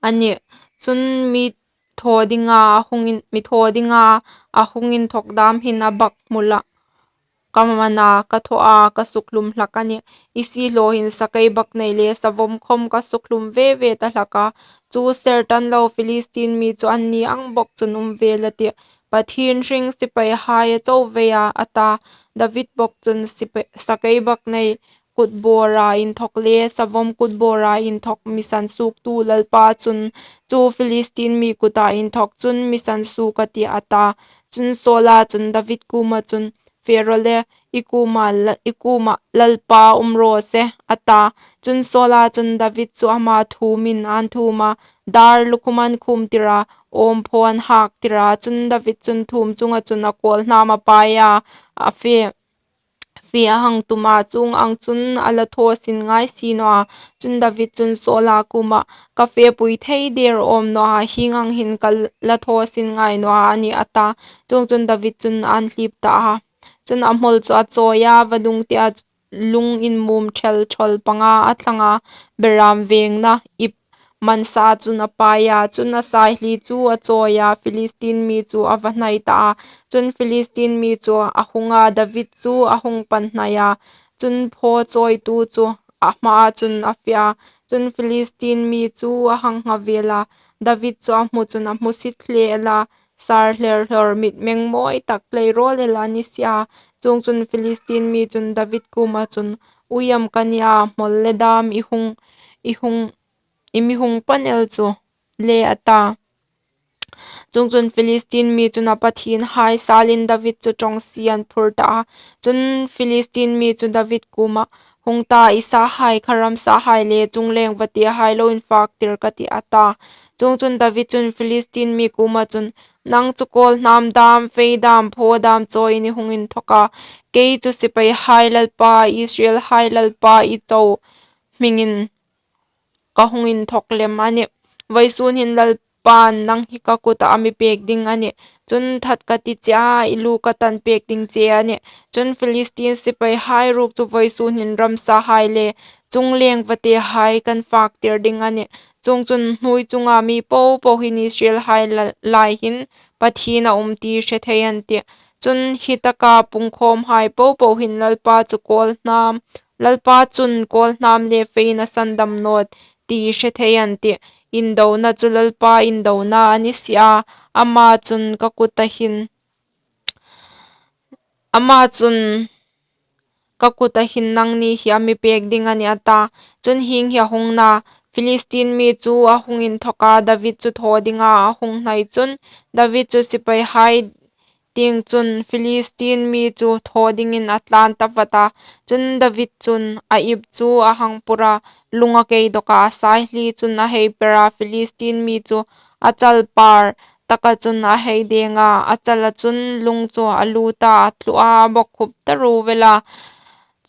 a nih. Chun mi thaw dinga a hung in, mi thaw dinga a hung inthawk dam hin a bak hmula ka man a, ka thaw a, ka sukhlum hlak a nih. I siehlaw hin sakeibaknei le savawm khawm ka sukhlum ve ve ta hlak a. Chu sertan lo Philistine mi chu an ni ang bawk chun um ve la tih, Pathien hring sipaihai a chau vei a, a ta. David bawk chun sipai, sakeibaknei kutbawra inthawk le savawm kutbawra inthawk mi sansuoktu Lalpa chun chu Philistine mi kuta inthawk chun mi sansuok a tih, a ta. Chun Saula chun David kuoma chun, Fe rawh le, i kuoma la, i kuoma Lalpa um raw se, a ta. Chun Saula chun David chu ama thuomin an thuom a, dar lukhum an khumtir a, awmphaw an haktir a. Chun David chun thuom chunga chun a kawlhnam a pai a, a fe, fe a hang tum a, chuong ang chun a la thaw sin ngai si naw a. Chun David chun Saula kuoma, Ka fepui thei der awm naw a, hieng ang hin ka la thaw sin ngai naw a, a nih, a ta. Chuongchun David chun an hlip ta a. Chun a hmawl chu a chawi a, vadungtea lung inmum thel thawl panga a thlang a, beram vengna ip mansa chun a pai a. Chun a saihli chu a chawi a, Philistine mi chu a va hnai ta a. Chun Philistine mi chu a hung a, David chu a hung pan hnai a. Chun phaw chawitu chu a hmaa chun a fe a. Chun Philistine mi chu a hang ngha vel a, David chu a hmu chun a hmusit hle el a, sar hler hler, mitmeng mawi tak, tleirawl el a ni si a. Chuongchun Philistine mi chun David kuoma chun, Ui am ka nia, hmawl le dam i hung, i hung, i mi hung pan el chu le, a ta. Chuongchun Philistine mi chun a pathienhai salin David chu ṭawng si an phur ta a. Chun Philistine mi chu David kuoma, Hung ta, i sahai kha ramsahai le chungleng vatehai lo infaktir ka tih, a ta. Chuongchun David chun Philistine mi kuoma chun, Nang chu kawlhnam dam, fei dam, phaw dam chawiin i hung inthawk a, kei chu sipaihai Lalpa, Israelhai Lalpa i chau hmingin ka hung inthawk lem a nih. Vawisun hin Lalpan nang hi ka kutah a mi pek ding a nih. Chun that ka ti che a, i lu ka tan pek ding che a nih. Chun Philistine sipaihai ruok chu vawisun hin ramsahai le chungleng vatehai kan faktir ding a nih. Chuongchun hnuoi chunga mi popo hin Israelhai la, lai hin Pathien a um ti hre thei an tih. Chun hi taka pungkhawmhai popo hin Lalpa chu kawlhnam, Lalpa chun kawlhnam le feiin a sandam nawh ti hre thei an tih. Indona chu Lalpa indona a ni si a, ama chun ka kuta hin, ama chun ka kuta hin nangni hi a mi pek ding a nih, a ta. Chun hieng hi a hung na, Philistin mi chu a hung inthawk a, David chu thaw dinga a hung hnai chun, David chu sipaihai tieng chun Philistin mi chu thaw dingin a tlan ta vat a. Chun David chun a ip chu a hang pur a, lung a kei dawk a, a saihli chun a hei per a, Philistin mi chu a chal par taka chun a hei deng a, a chala chun lung chu a lut a, a tlu a, a bawkkhup ta ruol a.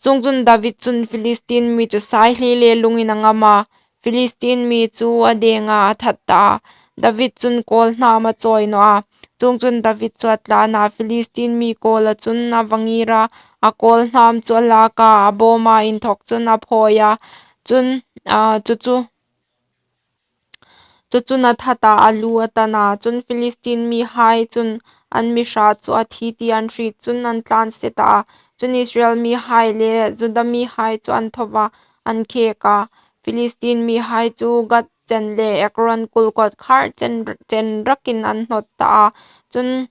Chuongchun David chun Philistin mi chu saihli le lungin a ngam a, Philistin mi chu a deng a, a that ta a. David chun kawlhnam a chawi naw a. Chuongchun David chu a tlan a, Philistin mi kawla chun a va ngir a, a kawlhnam chu a lak a, a bawm a, inthawk chun a phawi a. Chun, a, chu chu, chu chun a that a, a lu a tan a. Chun Philistin mihai chun an mi hrat chu a thi ti an hriet chun an tlan se ta a. Chun Israel mihai le Juda mihai chu an tho a, an khek a. Philistin mihai chu Gath chen le Ekron kul kawtkhar chen, chen rakin an hnawt ta a. Chun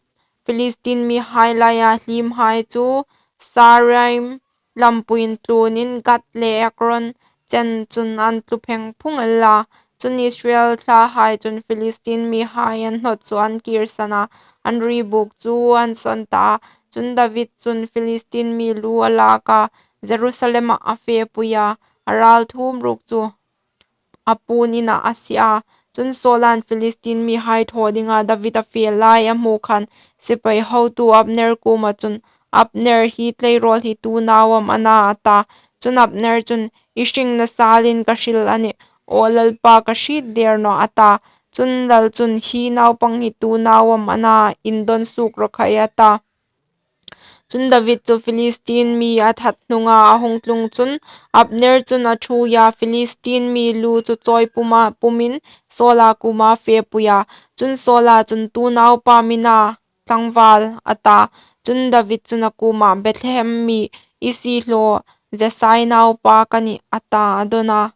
Philistin mihai laia hlimhai chu Saaraim lampuiin tluonin Gath le Ekron chen chun an tlu pheng phung el a. Chun Israel thlahai chun Philistin mihai an hnawt chu an kirsan a, an ri buk chu an sawn ta a. Chun David chun Philistin mi lu a lak a, Jerusalem-ah a fepui a, a ralthuom ruok chu a puon inah a sie a. Chun Saula'n Philistin mihai thaw dinga David a fe lai a hmu khan, sipai hotu Abner kuoma chun, Abner, hi tleirawl hi tu nau am a na? a ta. Chun Abner chun, I hringna salin ka hril a nih. Aw Lalpa, ka hriet der nawh, a ta. Chun lal chun, Hi naupang hi tu nau am a na? Indawn suok raw khai, a ta. Chun David chu Philistin mi a that hnunga a hung tlung chun, Abner chun a ṭhuoi a, Philistin mi lu chu chawi puma, pumin Saula kuoma fepui a. Chun Saula chun, Tu naupa am i na, tlangval? a ta. Chun David chun a kuoma, Bethlehem mi Isai hlaw Jesai naupa ka nih, a ta, a dawn a.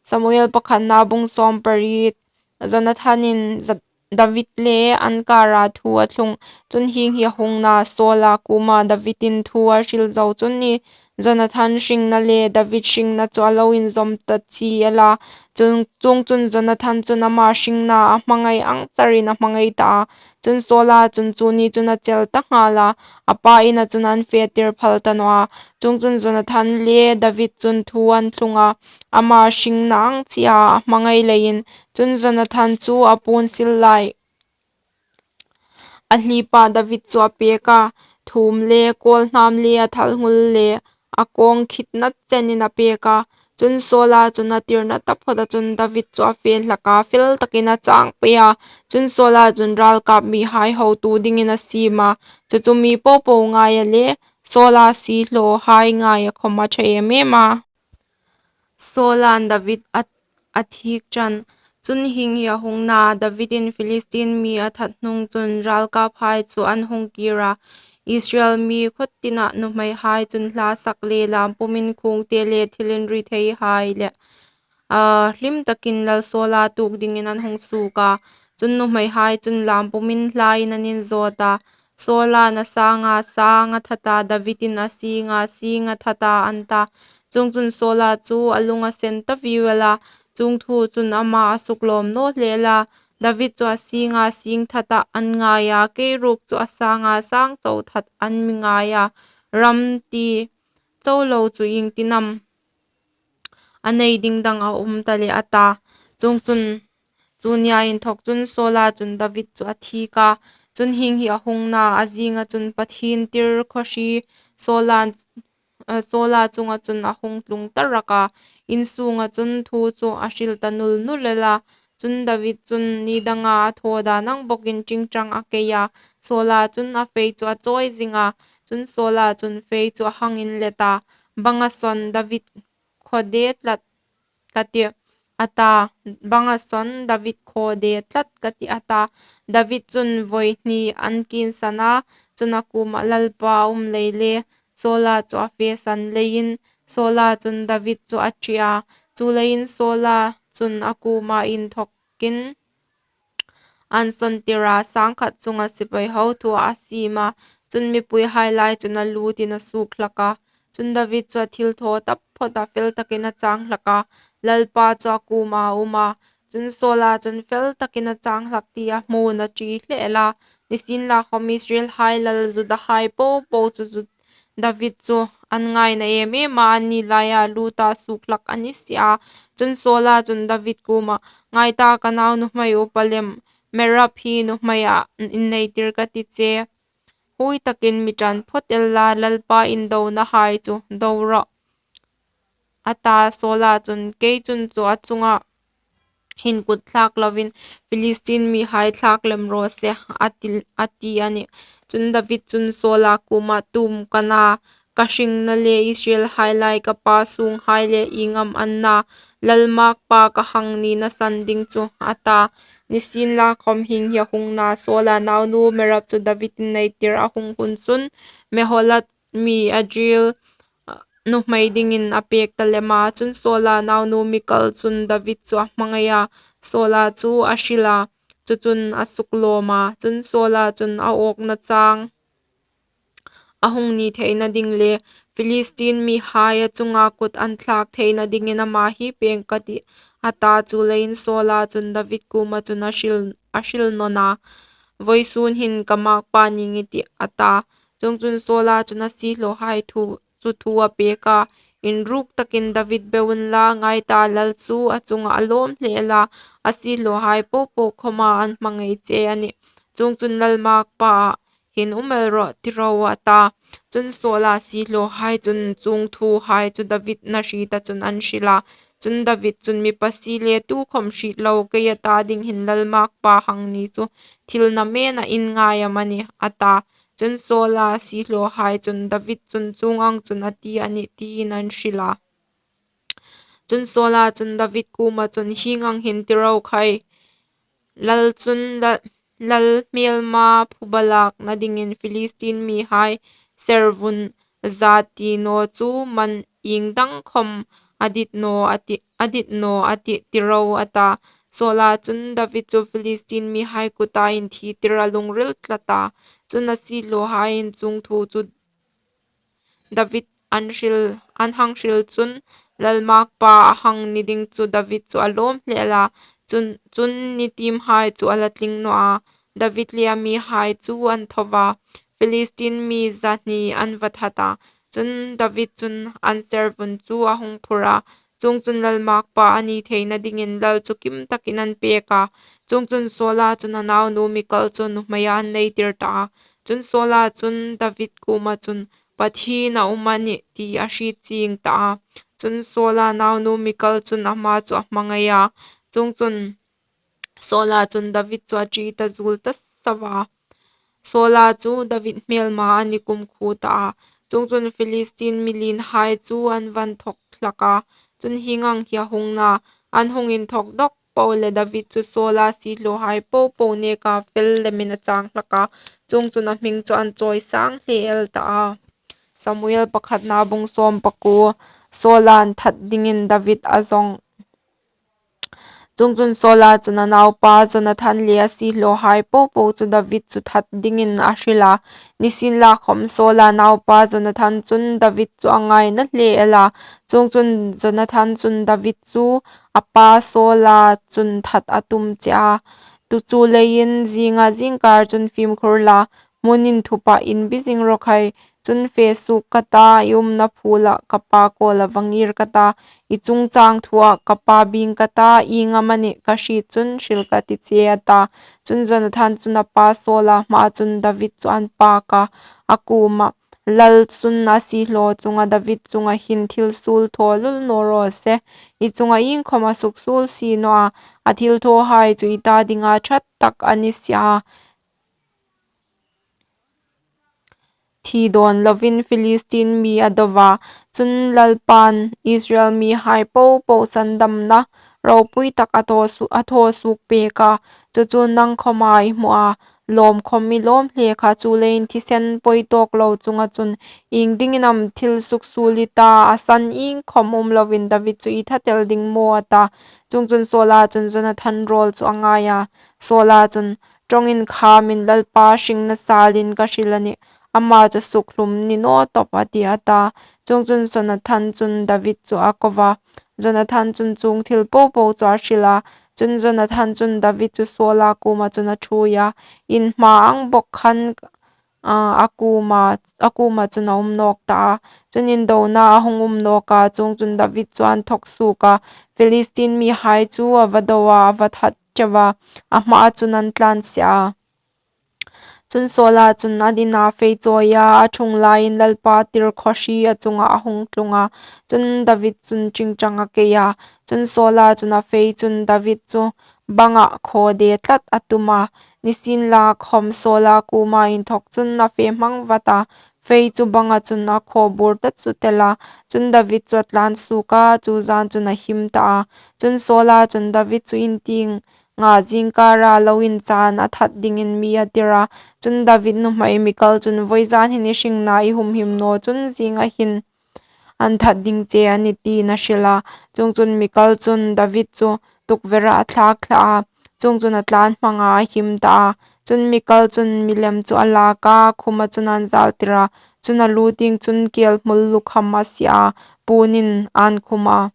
Samuel pakhatna bung sawmpariet. Jonathanin Za-, David le an kara thu a thlung. Chun hieng hi a hung na, Saula kuoma Davidin thu a hril zo chun ni, Jonathan hringna le David hringna chu a lo inzawm ta chi el a. Chun, chuongchun Jonathan chun ama hringna a hmangai ang charin a hmangai ta a. Chun Saula chun chu ni chun a chel ta nghal a, a pa ina chun an fe tir phal ta naw a. Chuongchun Jonathan le David chun thu an thlung a, ama hringna ang chia a hmangai leiin. Chun Jonathan chu a puon sil lai a hlipa David chu a pek a, thuom le kawlhnam le a thalnghul le a kawng khitna chenin a pek a. Chun Saula chun a tirna taphawta chun David chu a fe hlak a, fel takin a chang pei a. Chun Saula chun ralkap mihai hotu dingin a siem a, chu chu mi popo ngaia le Saula siehlawhai ngaia khawm a ṭha em em a. Saula'n David a, a thik ṭan. Chun hieng hi a hung na, Davidin Philistin mi a that hnung chun ralkaphai chu an hung kir a, Israel mi khawtinah nuhmeihai chun hla sak le lam pumin khungte le thil inri theihai le, a, hlim takin lal Saula tuok dingin an hung suok a. Chun nuhmeihai chun lam pumin hlain an inzawt a. Saula'n a sanga sang a that a, Davidin a singa sing a that a, an ta. Chuongchun Saula chu a lung a sen ta viu el a, chuong thu chun ama a suklawm naw hle el a. David chu a singa sing thatah an ngai a, kei ruok chu a sanga sang chau that an mi ngai a, ram ti chau lo chu iengtin am a nei ding dang a um ta leh, a ta. Chuongchun chu nia inthawk chun Saula chun David chu a thik a. Chun hieng hi a hung na, a zinga chun Pathien tirkhawhri Saula, eh, Saula chunga chun a hung tlung ta rak a, insunga chun thu chu a hril ta nul nul el a. Chun David chun ni danga a thaw dan ang bawkin ṭingṭang a kei a, Saula chun a fei chu a chawi zing a. Chun Saula chun fei chu a hang inlet a, Banga sawn David khaw de tlat ka tih, a ta. Banga sawn David khaw de tlat ka tih, a ta. David chun vawi hni an kinsan a, chun a kuomah, Lalpa, a um lei le, Saula chu a fesan leiin. Saula chun David chu a ṭih a, chuleiin Saula chun a kuoma inthawkin an sawn tir a, sangkhat chunga sipai hotu a siem a. Chun mipuihai lai chun a lutin a suok hlak a. Chun David chu a thil thaw taphawt a, fel takin a chang hlak a, Lalpa chu a kuoma a um a. Chun Saula chun fel takin a chang hlak ti a hmuin a ṭi hle el a. Nisienlakhawm Israelhai lal Judahai popo chu Ju-, David chu an ngaina em em a, anni laia luta suok hlak a ni si a. Chun Saula chun David kuomah, "Ngai ta, ka nau nuhmei upa lem Merab hi nuhmeiah inneitir ka ti che. Huoi takin mi ṭan phawt el la, Lalpa indonahai chu do rawh," a ta. Saula chun, "Kei chun chu a chunga hin kut thlak lovin Philistine mihai thlak lem raw se," a ti, a ti a nih. Chun David chun Saula kuomah, "Tum ka na, ka hringna le Israelhai lai ka pa sunghai le ieng am an na, lalmakpa ka hang nina san ding chu," a ta. Nisienlakhawm hieng hi a hung na, Saula naunu Merab chu David inneitir a hung hun chun Meholat mi Adriel nuhmei dingin a pek ta lem a. Chun Saula naunu Mikal chun David chu a hmangai a, Saula chu a hril a, chu chun a suklawm a. Chun Saula chun, "A awkna chang a hung ni theina ding le Philistine mihai a chunga kut an thlak theina dingin ama hi pêng ka tih," a ta. Chuleiin Saula chun David kuoma chun a hril, a hril nawn a, "Vawisun hin ka makpa ning i tih," a ta. Chuongchun Saula chun a siehlawhai thu, chu thu a pek a, "Inruk takin David be unla, ngai ta, lal chu a chunga a lawm hle el a, a siehlawhai popo khawma an hmangai che a nih. Chuongchun lalmakpa hin um el rawh ti ro," a ta. Chun Saula siehlawhai chun chuong thuhai chu David na hrieta chun an hril a. Chun David chun, "Mi pasie le tukhawm hriet lo, kei a ta ding hin lalmakpa hang ni chu thil namen a inngai am a ni?" a ta. Chun Saula siehlawhai chun, "David chun chuong ang chun a ti a nih," tiin an hril a. Chun Saula chun David kuoma chun, "Hieng ang hin ti ro khai, lal chun la-, lal hmelma phuba lakna dingin Philistine mihai servun zat ti naw chu man ieng dang khawm a dit naw a tih, a dit naw a tih ti ro," a ta. Saula chun David chu Philistine mihai kuta inthi tir a lungril tlat a. Chun a siehlawhaiin chuong thu chu David an hril, an hang hril chun lalmakpa a hang ni ding chu David chu a lawm hle el a. Chun, chun ni tiemhai chu a la tling naw a, David le a mihai chu an tho a, Philistine mi zahni an va that a. Chun David chun an servun chu a hung phur a, chuongchun lalmakpa a ni theina dingin lal chu kim takin an pek a. Chuongchun Saula chun a naunu Mikal chu nuhmeia an nei tir ta a. Chun Saula chun David kuoma chun, "Pathien a um a nih," ti a hriet chieng ta a. Chun Saula naunu Mikal chun ama chu a hmangai a. Chuongchun Saula chun David chu a ṭi ta zuol ta sava. Saula chu David hmelma a ni kumkhuo ta a. Chuongchun Philistine mi lienhai chu an va inthawk hlak a. Chun hieng ang hi a hung na, an hung inthawk dawk po le David chu Saula siehlawhai popo neka fel lemin a chang hlak a. Chuongchun a hming chu an chawisang hle el ta a. Samuel pakhatna bung sawm pakuo. Saula that dingin David a zawng. Chuongchun Saula chun a naupa Jonathan le a siehlawhai popo chu David chu that dingin a hril a. Nisienlakhawm Saula naupa Jonathan chun David chu a ngaina hle el a. Chuongchun Jonathan chun David chu a pa Saula chun that a tum che a. Chu chu leiin zinga zingkar chun fimkhur la, hmun inthupah inbi zing rawh khai. Chun fe suok ka ta, i umna phulah ka pa kawla va ngir ka ta, i chungchang thuah ka pa bing ka ta, ieng am a nih ka hriet chun hril ka ti che, a ta. Chun Jonathan chun a pa Saula hmaa chun David chu an pak a, a kuomah, "Lal chun a siehlaw chunga David chunga hin thil suol thaw lul naw raw se, i chunga iengkhawm a suksuol si naw a, a thil thawhai chu i ta dinga ṭha tak a ni si a." Thi dawn lovin Philistine mi a do va. Chun Lalpan Israel mihai popo sandamna ropui tak a thaw su-, a thaw suok pek a. Chu chu nang khawma i hmu a, lawm khawm i lawm hle kha, chu leiin thisen pawi tawk lo chunga chun ieng dingin am thil suksuol i ta, a san iengkhawm um lovin David chu i that el ding maw, a ta. Chuongchun Saula chun Jonathan rawl chu a ngai a. Saula chun, "Ṭawng inkhamin Lalpa hringna salin ka hril a nih. ama chu sukhlum ni naw tawp a tih, a ta. Chuongchun Jonathan chun David chu a ko a. Jonathan chun chuong thil popo chu a hril a. Chun Jonathan chun David chu Saula kuoma chun a ṭhuoi a. In hma ang bawk khan, a, a kuoma, a kuoma chun a um nawk ta a. Chun indona a hung um nawk a. Chuongchun David chu an thawk suok a. Philistine mihai chu a va do a, a va that ṭeu a. A hmaa chun an tlan si a. Chun Saula chun a dina fei chawi a, a ṭhung laiin Lalpa tirkhawhri a chunga a hung tlung a. Chun David chun ṭingṭang a kei a. Chun Saula chun a fei chun David chu banga khaw de tlat a tum a. Nisienlakhawm Saula kuoma inthawk chun a fe hmang vat a. Fei chu banga chun a khaw bur ta chu tel a. Chun David chu a tlan suok a, chu zan chun a him ta a. Chun Saula chun David chu in tieng nga zingkara lo inchan a that dingin mi a tir a. Chun David nuhmei Mikal chun, "Vawizan hin i hringna i humhim naw chun zinga hin an that ding che a nih," tiin a hril a. Chuongchun Mikal chun David chu tukvera a thlak thla a. Chuongchun a tlan hmang a, a him ta a. Chun Mikal chun milem chu a lak a, khuma chun an zal tir a. Chun a lu tieng chun kelhmul lukham a sie a, puonin an khum a.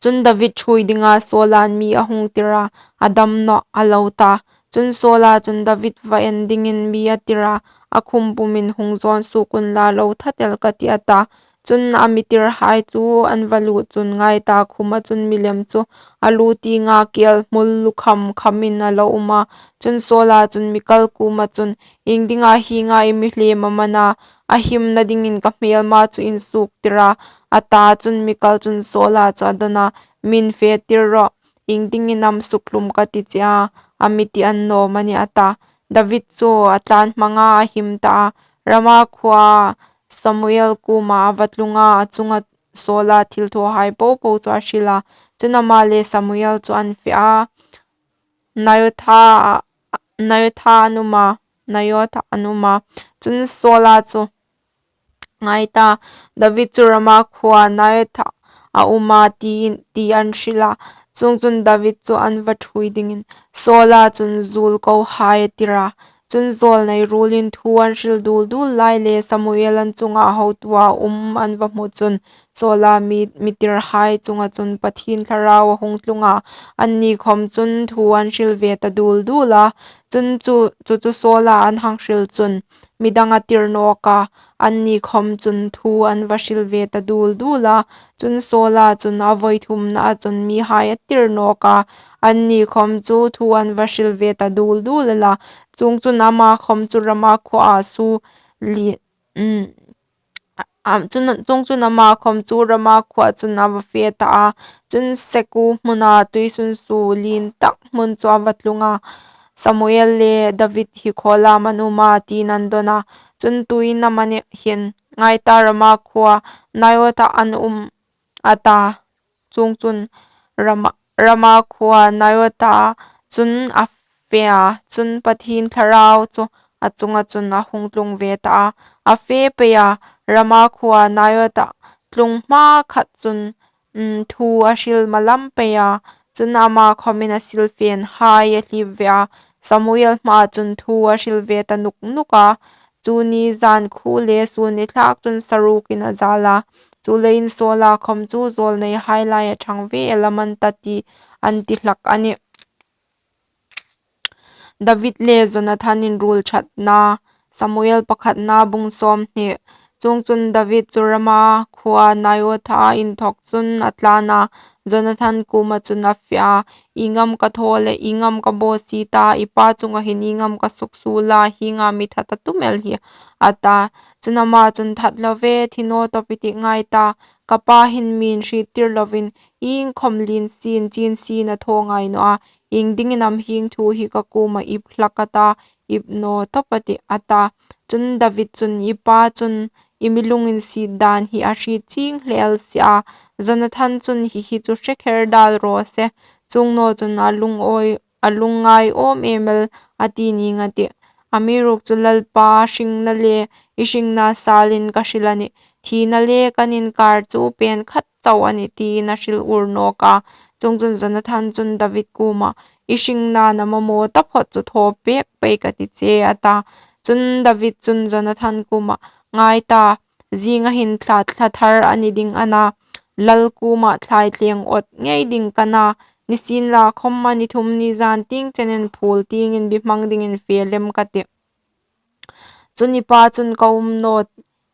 Chun David ṭhuoi dinga Saula'n mi a hung tir a, a dam nawh a lo ta. Chun Saula chun David va en dingin mi a tir a, a khum pumin, "Hung zawn suok unla, lo that el ka tih," a ta. Chun a mi tirhai chu an va lut chun ngai ta, khuma chun milem chu a lu tienga kelhmul lukham khamin a lo um a. Chun Saula chun Mikal kuoma chun, "Ieng dinga hienga i mi hlem am a na? A himna dingin ka hmêlma chu in suok tir a," a ta. Chun Mikal chun Saula chu a dawn a, "Min fe tir rawh, ieng dingin am sukhlum ka ti che a, a mi ti annawm a nih," a ta. David chu a tlan hmang a, a him ta a. Rama khuoa Samuel kuoma a va tlung a, a chunga Saula thilthawhai popo chu a hril a. Chun ama le Samuel chu an fe a. Naiotha, Naiotha an um a, Naiotha an um a. Chun Saula chu, "Ngai ta, David chu Rama khuoa Naiotha a um a," ti, ti an hril a. Chuongchun David chu an va ṭhuoi dingin Saula chun zuol kohai a tir a. Chun zawlnei ruolin thu an hril dul dul lai le Samuel an chunga hotua um an va hmu chun, Saula mi, mi tirhai chunga chun Pathien Thlarau a hung tlung a, anni khawm chun thu an hril ve ta dul dul a. Chun chu, chu chu Saula an hang hril chun midang a tir nawk a, anni khawm chun thu an va hril ve ta dul dul a. Chun Saula chun a vawi thumna a chun mihai a tir nawk a, anni khawm chu thu an va hril ve ta dul dul el a. Chuongchun ama khawm chu Rama khuoa su li, um, a, a, chun, chuongchun ama khawm chu Rama khuoa chun a va fe ta a. Chun Seku hmuna tuisunsu lien tak hmun chu a va tlung a. "Samuel le David hi khawlam an um a?" tiin an dawn a. Chun tuin amani hin, "Ngai ta, Rama khuoa Naiotha an um," a ta. Chuongchun Rama, Rama khuoa Naiotha chun a fe a. Chun Pathien Thlarau chu a chunga chun a hung tlung ve ta a. A fe pei a, Rama khuoa Naiotha tlung hma khat chun, um, thu a hril malam pei a. Chun ama khawmin a silfenhai a hlip ve a, Samuel hmaa chun thu a hril ve ta nuk nuk a. Chu ni zan khu le sun ni thlak chun sarukin a zal a. Chuleiin Saula khawm chu zawlneihai laia ṭhang ve el am an ta ti, an ti hlak a nih. David le Jonathan inruol ṭhatna, Samuel pakhatna, bung sawmhni. Chuongchun David chu Rama khuoa Naiotha inthawk chun a tlan a, Jonathan kuoma chun a fe a, "Ieng am ka thaw le ieng am ka bawsiet a, i pa chunga hin ieng am ka suksuol a, hienga mi that a tum el hi?" a ta. Chun ama chun, "That lo ve, thi naw tawp i tih, ngai ta, ka pa hin mi'n hriettir lovin iengkhawm lien sien chin sien a thaw ngai naw a, ieng dingin am hieng thu hi ka kuoma ip hlak a ta, ip naw tawp a tih," a ta. Chun David chun, "I pa chun i mi lunginsiet dan hi a hriet chieng hle el si a, Jonathan chun hi hi chu hre kher dal raw se, chuong naw chun a lungawi, a lungngai awm em el a ti ning a tih. Amiruokchu Lalpa hringna le i hringna salin ka hril a nih, thina le kan inkar chu pen khat chau a nih," tiin a hril ur nawk a. Chuongchun Jonathan chun David kuoma, "I hringna na mamaw taphawt chu thaw pek pei ka ti che," a ta. Chun David chun Jonathan kuomah, "Ngai ta, zinga hin thla, thla thar a ni ding a na, lal kuomah thlaithleng awt ngei ding ka na, nisienlakhawm ni thum ni zan tieng chenin phul tiengin bihmang dingin fe lem ka tih. Chun i pa chun ka um naw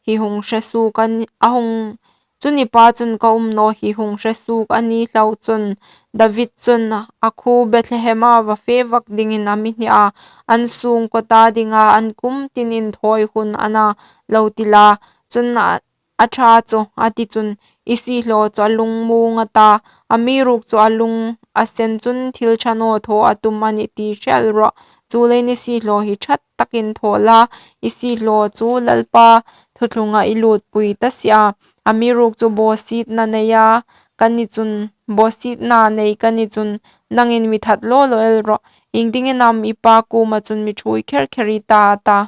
hi hung hre suok a ni, a hung, chun i pa chun ka um naw hi hung hre suok a ni hlau chun, David chun a khuo Bethlehem-a va fe vak dingin a mi hni a, an sungkuo ta dinga an kum tinin thawi hun a na lo ti la. Chun a, a ṭha chu," a ti chun, i siehlaw chu a lung muong a ta, amiruokchu a lung a sen chun thil ṭha naw thaw a tum a nih ti hre el rawh. Chuleiin i siehlaw hi ṭha takin thaw la, i siehlaw chu Lalpa thuthlunga i lutpui ta si a, amiruokchu bawsietna nei a ka ni chun, bawsietna nei ka ni chun, nangin mi that law law el rawh. Iengdingin am i pa kuoma chun mi ṭhuoi kher kher i ta, a ta.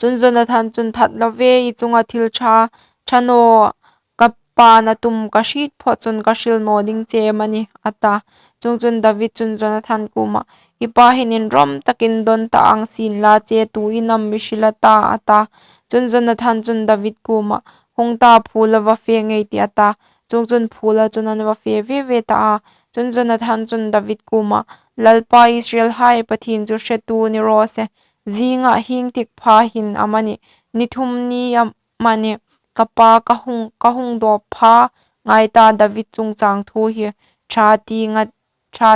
Chun Jonathan chun, "That lo ve, i chunga thil ṭha, ṭha naw ka pa'n a tum ka hriet phawt chun ka hril naw ding che am a nih?" a ta. Chuongchun David chun Jonathan kuomah, "I pa hin inrawm takin dawn ta ang sien la che, tuin am mi hril a ta?" a ta. Chun Jonathan chun David kuomah, "Hung ta, phula va fe ngei tih," a ta. Chuongchun phula chun an va fe ve ve ta a. Chun Jonathan chun David kuomah, "Lalpa Israelhai Pathien chu hretu ni raw se, zingah hieng tik pha hin amanih, ni thum ni amanih, ka pa ka hung, ka hung dawp pha, ngai ta, David chungchang thu hi ṭha tieng a, ṭha,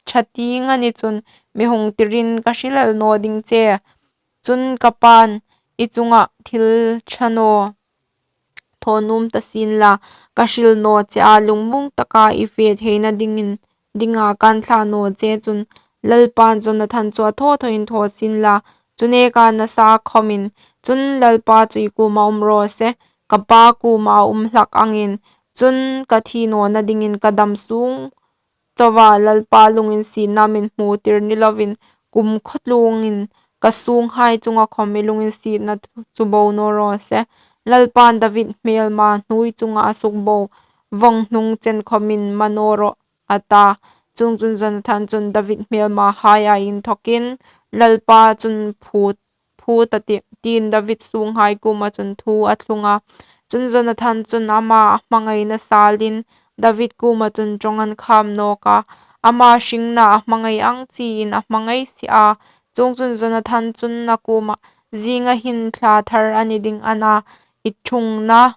ṭha tieng a ni chun mi hung tirin ka hril el naw ding che. Chun ka pa'n i chunga thil ṭha naw thaw nuom ta sien la, ka hril naw che a, lungmuong taka i fe theina dingin, dinga kan thlah naw che chun, Lalpa'n Jonathan chu a thaw thawin thaw sien la, chu neka nasa khawmin, chun Lalpa chu i kuoma um raw se, ka pa kuoma a um hlak angin, chun ka thi nawna dingin ka dam sung chauva Lalpa lunginsietna min hmu tir ni lovin, kumkhawtluongin ka sunghai chunga khawm i lunginsietna chu bo naw raw se. Lalpa'n David hmelma hnuoi chunga a sukbo vawng hnung chen khawmin ma naw rawh," a ta. Chuongchun Jonathan chun David hmelmahaia inthokin Lalpa chun phut phut a tih, tiin David sunghai kuoma chun thu a thlung a. Chun Jonathan chun ama a hmangaina salin David kuoma chun ṭawng an kham nawk a, ama hringna a hmangai ang chiin a hmangai si a. Chuongchun Jonathan chun a kuomah, "Zinga hin thla thar a ni ding a na, i ṭhungna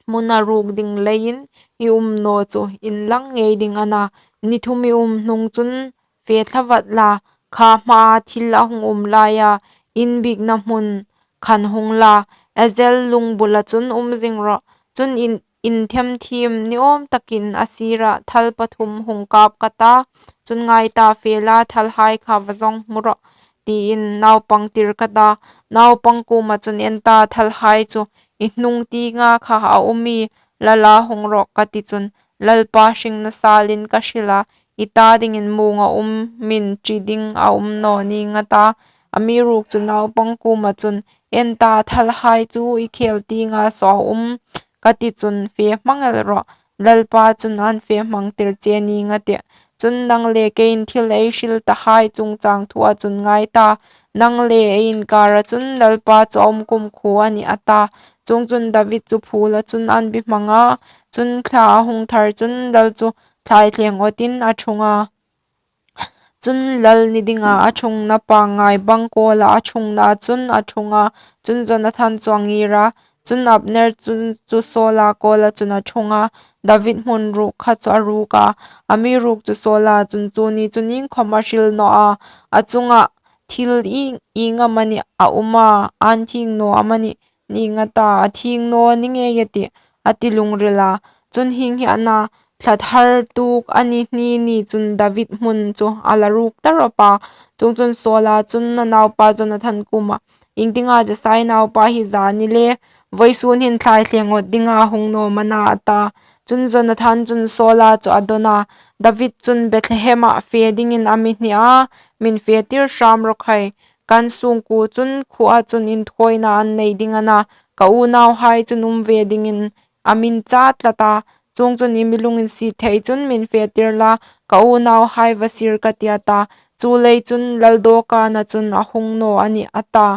hmuna ruok ding leiin i um naw chu inlang ngei ding a na, ni thum i um hnung chun fe thla vat la, kha hmaa thil a hung um laia inbikna hmun khan hung la, Ezel lung bula chun um zing rawh. Chun in, inthemthiem ni awm takin a sira thal pathum hung kap ka ta, chun ngai ta, fe la, thalhai kha va zawng hmu rawh, tiin naupang tir ka ta. Naupang kuoma chun, 'En ta, thalhai chu i hnung tienga kha a um ie, lala hung rawh,' ka ti chun, Lalpa hringna salin ka hril a, i ta dingin muong a um, min ṭi ding a um naw ning a ta. Amiruokchu naupang kuoma chun, 'En ta, thalhai chu i khel tienga saw a um,' ka ti chun, fe hmang el rawh, Lalpa chun an fe hmang tir che ning a tih. Chun nang le keiin thil ei hril tahai chungchang thua chun ngai ta, nang le ei inkara chun Lalpa chu a um kumkhuo a nih, a ta. Chuongchun David chu phula chun an bihmang a, chun thla a hung thar chun lal chu thlaithleng awtin a ṭhung a. Chun lal ni dinga a ṭhungna pangngai bang kawla a ṭhungna chun a ṭhung a, chun Jonathan chu a ngir a, chun Abner chun chu Saula kawla chun a ṭhung a, David hmun ruok kha chu a ruok a, amiruokchu Saula chun chu ni chu iengkhawm a hril naw a, a chunga thil ieng, ieng amanih a um a, an thieng naw amanih, ning a ta, a thieng naw ni ngei a tih, a ti lungril a. Chun hieng hi a na, thla thar tuok a ni hni ni chun David hmun chu a la ruok ta rawp a. Chuongchun Saula chun a naupa Jonathan kuomah, "Iengdinga Jesai naupa hi zani le, vawisun hin thlaithleng awt dinga hung naw am a na?" a ta. Chun Jonathan chun Saula chu a dawn a, "David chun Bethlehema fe dingin a mi hni a, min fe tir hram rawh khai. Kan sungkuo chun khuoa chun inthawina an nei ding a na, ka unauhai chun um ve dingin a min chat tlat a, chuongchun i mi lunginsiet thei chun min fe tir la, ka unauhai va sir ka tih," a ta. Chuleiin chun lal dawkana chun a hung naw a nih, a ta.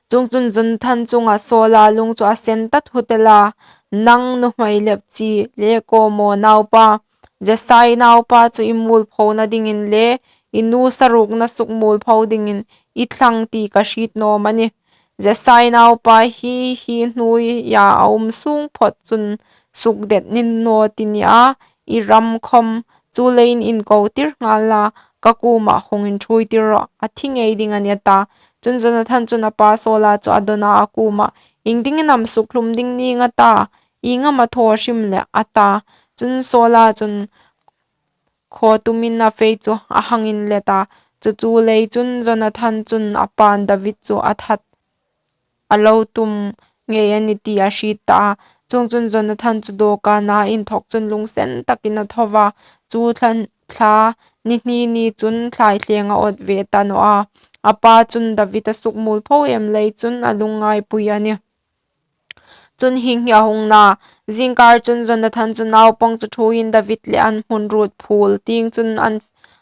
Chuongchun Jonathan chunga Saula lung chu a sen ta thut el a, Nang nuhmei lepchi le kawmaw naupa, Jesai naupa chu i muolphona dingin le i nu sarukna sukmuolpho dingin i thlang ti ka hriet naw am a nih? Jesai naupa hi hi hnuoia a um sung phot chun sukdet ni naw ti ni a, i ram khom, chuleiin inkotir nghal la, ka kuomah hung inthuoitir rawh, a thi ngei ding a nih, a ta. Chun Jonathan chun a pa Saula chu a dawn a, a kuomah, Iengdingin am sukhlum ding ning a ta? Ieng am a thaw hrim leh? a ta. Chun Saula chun khaw tumin a fei chu a hang inlet a. Chu chu lei chun Jonathan chun a pa'n David chu a that a lo tum ngei a nih ti a hriet ta a. Chuongchun Jonathan chu dawkana inthawk chun lungsen takin a tho a. Chu thla, thla ni hni ni chun thlaithleng a awt ve ta naw a. A pa chun David a sukmuolpho em lei chun a lungngaipui a nih. Chun hieng hi a hung na, zingkar chun Jonathan chu naupang chu thuin David le an hmun ruot phul tieng chun an,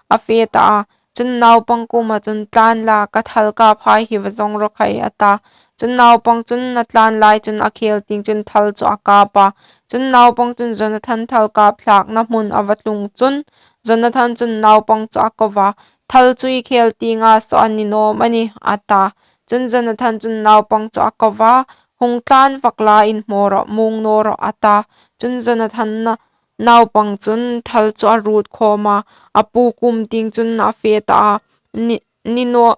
a fe ta a. Chun naupang kuoma chun, Tlan la, ka thal kap hai hi va zawng rawh khai, a ta. Chun naupang chun a tlan lai chun a khel tieng chun thal chu a kap a. Chun naupang chun Jonathan thal kap thlakna hmun a va tlung chun Jonathan chun naupang chu a ko a, Thal chu i khel tienga saw a ni naw am a nih? a ta. Chun Jonathan chun naupang chu a ko a, Hung tlan vak la, inhmaw rawh, muong naw rawh, a ta. Chun Jonathan na, naupang chun thal chu a ruot khawm a, a pu kuom tieng chun a fe ta a. Ni, ni naw,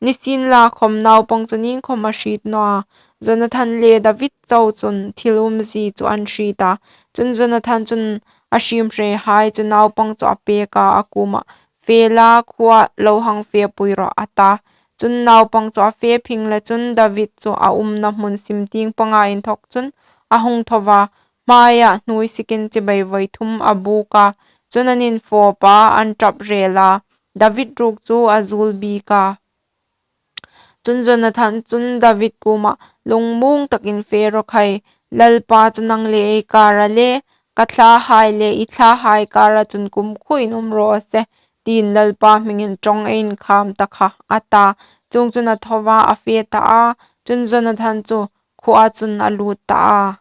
nisienlakhawm naupang chu iengkhawm a hriet naw a. Jonathan le David chau chun thil umzie chu an hriet a. Chun Jonathan chun a hriemhrehai chu naupang chu a pek a, a kuomah, Fe la, khuoa lo hang fepui rawh, a ta. Chun naupang chu a fe phing le chun David chu a umna hmun sim tieng panga inthawk chun a hung tho a. Hmaia hnuoi sikin chibai voi thum a buk a. Chun an infawp a, an ṭap rel a. David ruok chu a zuol bik a. Chun Jonathan chun David kuomah, Lungmuong takin fe rawh khai, Lalpa chu nang le ei kara le ka thlahai le i thlahai kara chun kumkhuoin um raw se, tiin Lalpa hmingin ṭawng ei inkham ta kha, a ta. Chuongchun a tho a, a fe ta a. Chun Jonathan chu khuoa chun a lut ta a.